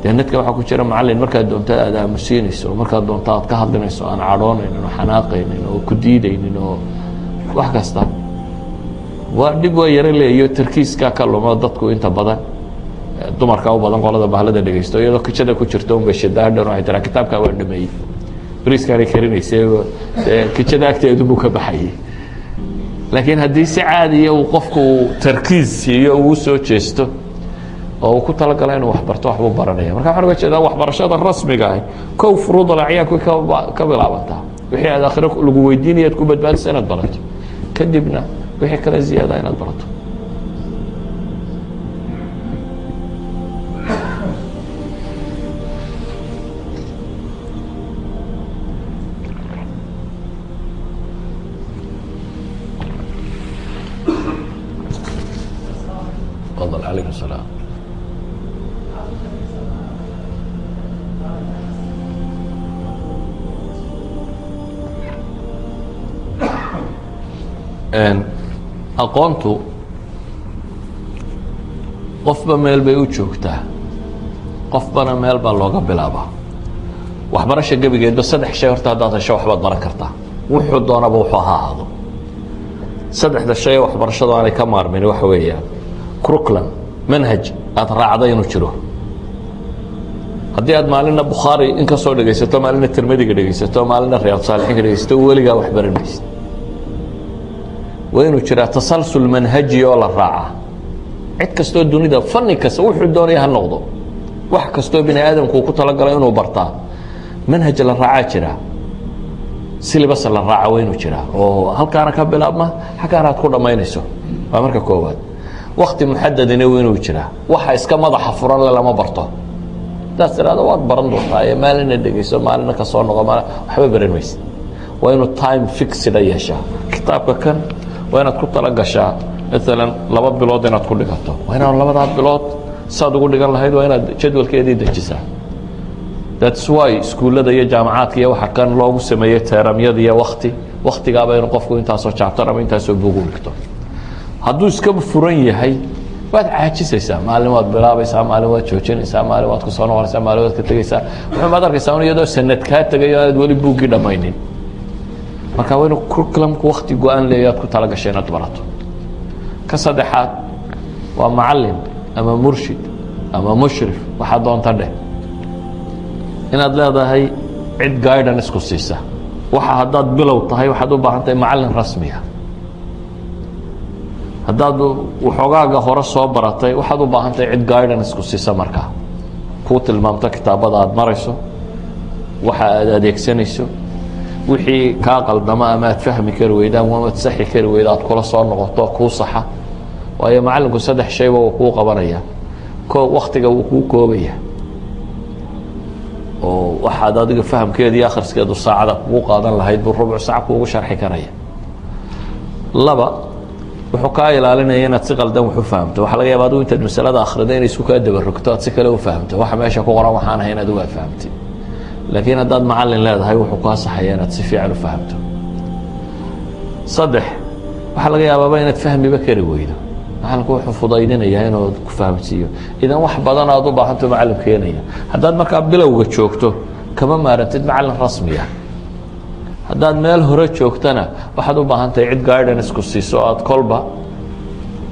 dee nadka waxaa ku jira macalin markaad doonto aad aamusiinayso, markaad doonto aad ka hadlinayso, aan cadhoonaynin oo xanaaqaynin oo ku diidaynin oo wax kasta. Waa dhib, waa yaro leeyo, tarkiiskaa ka lumo. Dadku inta badan, dumarka u badan qolada bahlada dhegeysto, iyadoo kijada ku jirto unbay shidaa dhan, waxay tiraa: "Kitaabkaa waan dhameeyey." Bariiskaanay karinaysay, kijada agteedu buu ka baxayay. Laakiin haddii si caadiya uu qofku tarkiis siiyo, uu soo jeesto oo uu ku talagalo inuu waxbarto, waxbuu baranaya. Marka waxaan uga jeedaa, waxbarashada rasmiga ahi kow furuudal acyaanku ka bilaabantaa, wixii aad aakhiro lagu weydiinaya ad ku badbaadisa inaad barato, kadibna wixii kale ziyaada inaad barato. تفضل. عليكم السلام. Aqoontu qofba meel bay u joogtaa, qofbana meel baa looga bilaabaa. Waxbarasha gebigeedba saddex shay horta haddaad hesho, waxbaad baran kartaa, wuxuu doonaba wuxuu ha ahaado. Saddexda shay ee waxbarashadu aanay ka maarmin waxa weeyaan curriculum, manhaj aad raacda inuu jiro. Haddii aad maalina Bukhaari in ka soo dhegaysato, maalina Tirmidiga dhegaysato, maalina Riyaad Saalixiinka dhegaysato, weligaa wax baran maysid. Waa inuu jiraa tasalsul manhaji oo la raacaa. Cid kastoo dunida, fani kasta wuxuu doonaya ha noqdo, wax kastoo bini aadamku uu ku talagalay inuu bartaa, manhaj la raacaa jira, syllabus la raaca waa inuu jiraa oo halkaana ka bilaabma, xaggaana aad ku dhammaynayso. Waa marka koowaad. Wakti muxadadina waa inuu jiraa. Waxa iska madaxa furan le lama barto. Haddaad tiraahdo waad baran doontaa ee maalina dhegeyso, maalina ka soo noqo, maali waxba baran maysid. Waa inuu time fixed yeeshaa. Kitaabka kan waa inaad ku tala gashaa maalan 2 bilood inaad ku dhigato. Waa inaad labadaa bilood saad ugu dhigan lahayd waa inaad jadwalkeedii dejisaa. That's why iskuullada iyo jaamacaadka iyo waxa kan loogu sameeyey teeramyada iyo wakti waktigaaba inuu qofku intaasoo chapter ama intaasoo buug u dhigto. Hadduu iska furan yahay, waad caajisaysaa. Maalin waad bilaabaysaa, maalin waad joojinaysaa, maalin waad kusoo noqonaysaa, maalin waad ka tegaysaa. Wuxuumaad arkaysaa un iyadoo sanad kaa tegayo aad weli buuggii dhammaynin. Marka waa inuu curriculumku wakti go-an leeyo aad ku tala gashay inaad barato. Ka saddexaad waa macalin ama murshid ama mushrif, waxaa doonta dheh, inaad leedahay cid guidance ku siisa. Waxa haddaad bilow tahay, waxaad u baahan tahay macalin rasmiya. Haddaad waxoogaaga hore soo baratay, waxaad u baahan tahay cid guidance ku siisa, markaa kuu tilmaamto kitaabada aad marayso, waxa aad adeegsanayso. Wixii kaa qaldama ama aad fahmi kari weyda ama aad saxi kari weyda, aad kula soo noqoto, kuu saxa. Waayo, macallinku saddex shayba uu kuu qabanaya. Ko, waktiga wuu kuu koobaya, oo waxaad adiga fahamkeeda iyo akhriskeedu saacada kugu qaadan lahayd buu rubuc sac kuugu sharxi karaya. Laba, wuxuu kaa ilaalinaya inaad si qaldan wax u fahamto. Waxaa laga yaaba adigu intaad masalada akhrida inay isku kaa dabarogto, aad si kale u fahamto waxa meesha ku qoran waxaan ahay in adigu aad fahamtid. Laakiin haddaad macallin leedahay, wuxuu kaa saxaya inaad si fiican u fahamto. Saddex, waxaa laga yaabaaba inaad fahmiba kari weydo, macallinku wuxuu fudaydinayaa inuu ku fahamsiiyo. Idan wax badan aad u baahanto macallin keenaya. Haddaad markaa bilowga joogto, kama maarantid macallin rasmiya. Haddaad meel hore joogtana, waxaad u baahan tahay cid guidance ku siiso, aad kolba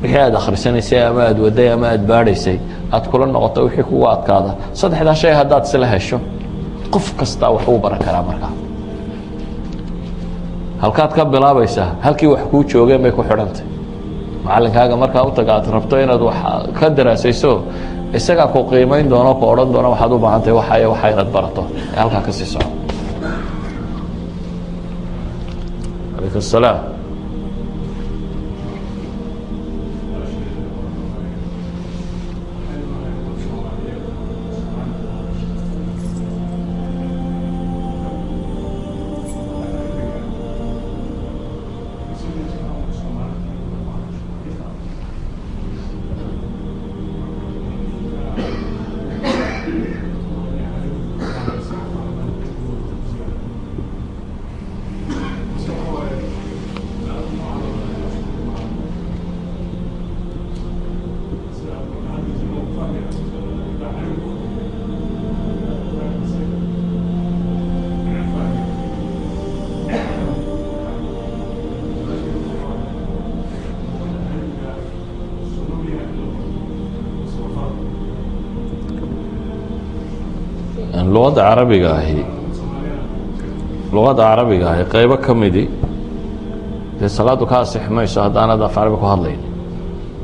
wixii aad akhrisanaysay ama aad waday ama aad baadhaysay aad kula noqoto wixii kugu adkaada. Saddexdaa shay haddaad isla hesho, qof kastaa wax uu baran karaa. Markaa halkaad ka bilaabaysaa, halkii wax kuu joogeen bay ku xidhantay. Macallinkaaga markaa u taga aad rabto inaad wax ka daraasayso, isagaa ku qiimayn doono, ku odhan doona waxaad u baahan tahay waxay waxa inaad barato ee halkaa kasii soco. Calaykum asalaam. Luqadda carabiga ahi qaybo ka midi dee salaaddu ka asixi mayso haddaanad af carabi ku hadlayn,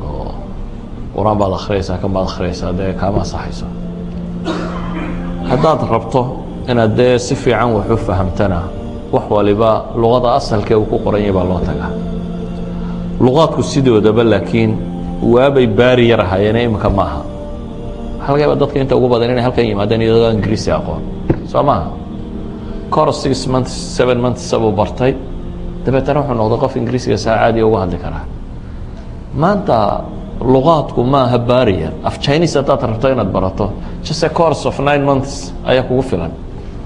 oo Qur-aan baad akhriyaysaa, kan baad akhriyaysaa, dee kaama asaxayso. Haddaad rabto inaad dee si fiican wax u fahamtana, wax waliba luqada asalkee uu ku qoran yahay baa loo tagaa. Luqaadku sidoodaba laakiin waabay baari yar ahaayeene, iminka maaha. Waxaa laga yaaba dadka inta ugu badan inay halkan yimaadeen iyadoo Ingiriisi aqoon, soo maaha? Course 6 months, 7 months buu bartay, dabeetana wuxuu noqday qof Ingiriisiga saa caadiya uga hadli karaa. Maanta luqaadku maaha barrier. Af Chinese haddaad rabto inaad barato, just a course of 9 months ayaa kugu filan.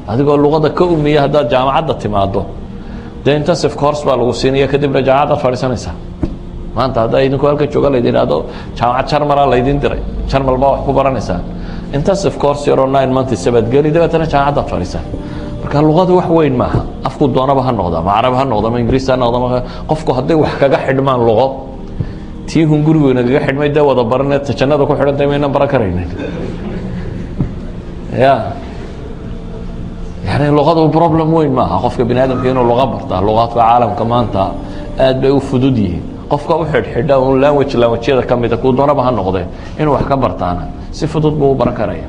Adigoo luqada ka umiya haddaad jaamacadda timaado, dee intensive course baa lagu siinaya, kadibna jaamacaddaad fadhiisanaysaa. Maanta haddaa idinku halka jooga laydin ihahdo jaamacad Jarmalaa laydin diray, Jarmal baa wax ku baranaysaan, intensive course yaroo 9 months baad geli, dabeetana jaamacaddaad fadhiisaan. Marka luqadu wax weyn maaha. Afku doonaba ha noqda, ma Carab ha noqda, ma Ingiriis ha noqda, ma qofku hadday wax kaga xidhmaan luqo, tii hungurigu nagaga xidhmay dee wada barane, ta jannada ku xidhantay maynan baran karaynin ya. Yani luqadu problem weyn maaha. Qofka bini aadamka inuu luqa bartaa, luqaadka caalamka maanta aad bay u fudud yihiin. Qofka u xidhxidha un language, languageyada ka mida kuu doonaba ha noqdee, inuu wax ka bartaana si fudud buu u baran karaya.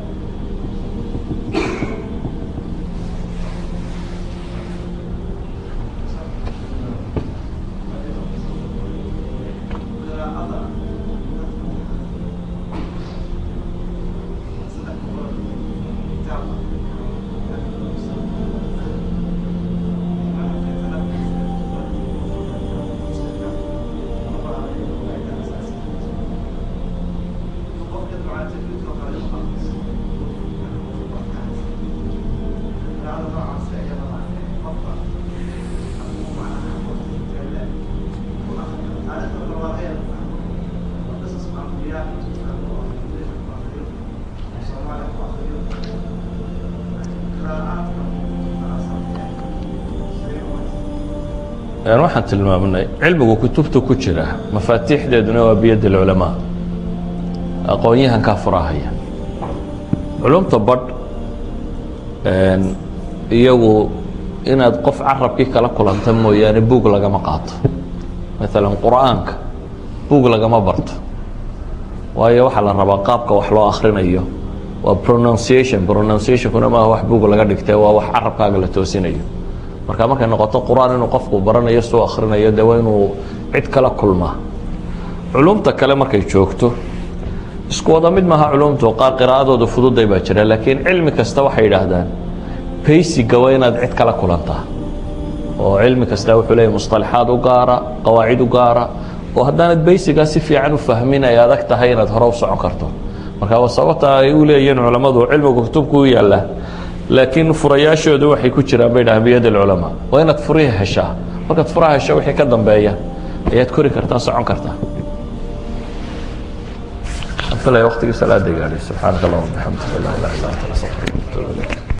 Waxaan tilmaamnay cilmigu kutubta ku jira, mafaatiixdeeduna waa بيد العلماء, aqoon-yahankaa furahaya. Culumta badh iyagu inaad qof carabkii kala kulanta mooyaane buug lagama qaato. Maalan Qur'aanka buug lagama barto, waayo waxaa la rabaa qaabka wax loo akhrinayo waa pronunciation. Pronunciationkuna maaha wax buug laga dhigtay, waa wax carabkaaga la toosinayo. Marka markay noqoto Qur-aan inuu qofku baranayo, suu akhrinayo, dee waa inuu cid kala kulmaa. Culumta kale markay joogto, isku wada mid maaha culumtu. Qaar qiraa'adooda fududay baa jira, laakiin cilmi kasta waxay yidhaahdaan basic-ga waa inaad cid kala kulantaa, oo cilmi kasta wuxuu leeyahy musطalaxaad u gaara, qawaacid u gaara, oo haddaanad basic-gaa si fiican u fahmin ay adag tahay inaad hore u socon karto. Marka waa sababta ay u leeyihiin culammadu cilmigu kutubku u yaallaa, laakiin furayaashoodu waxay ku jiraan, bay dhahaan, بيد العلماء. Waa inaad furihi heshaa. Markaad furaha hesho, wixii ka dambeeya ayaad kori kartaa, socon kartaa. Filaya waqtigii salaada gaadhay. سبحانك اللهم وبحمدك، لا إله إلا أنت، أستغفرك وأتوب إليك.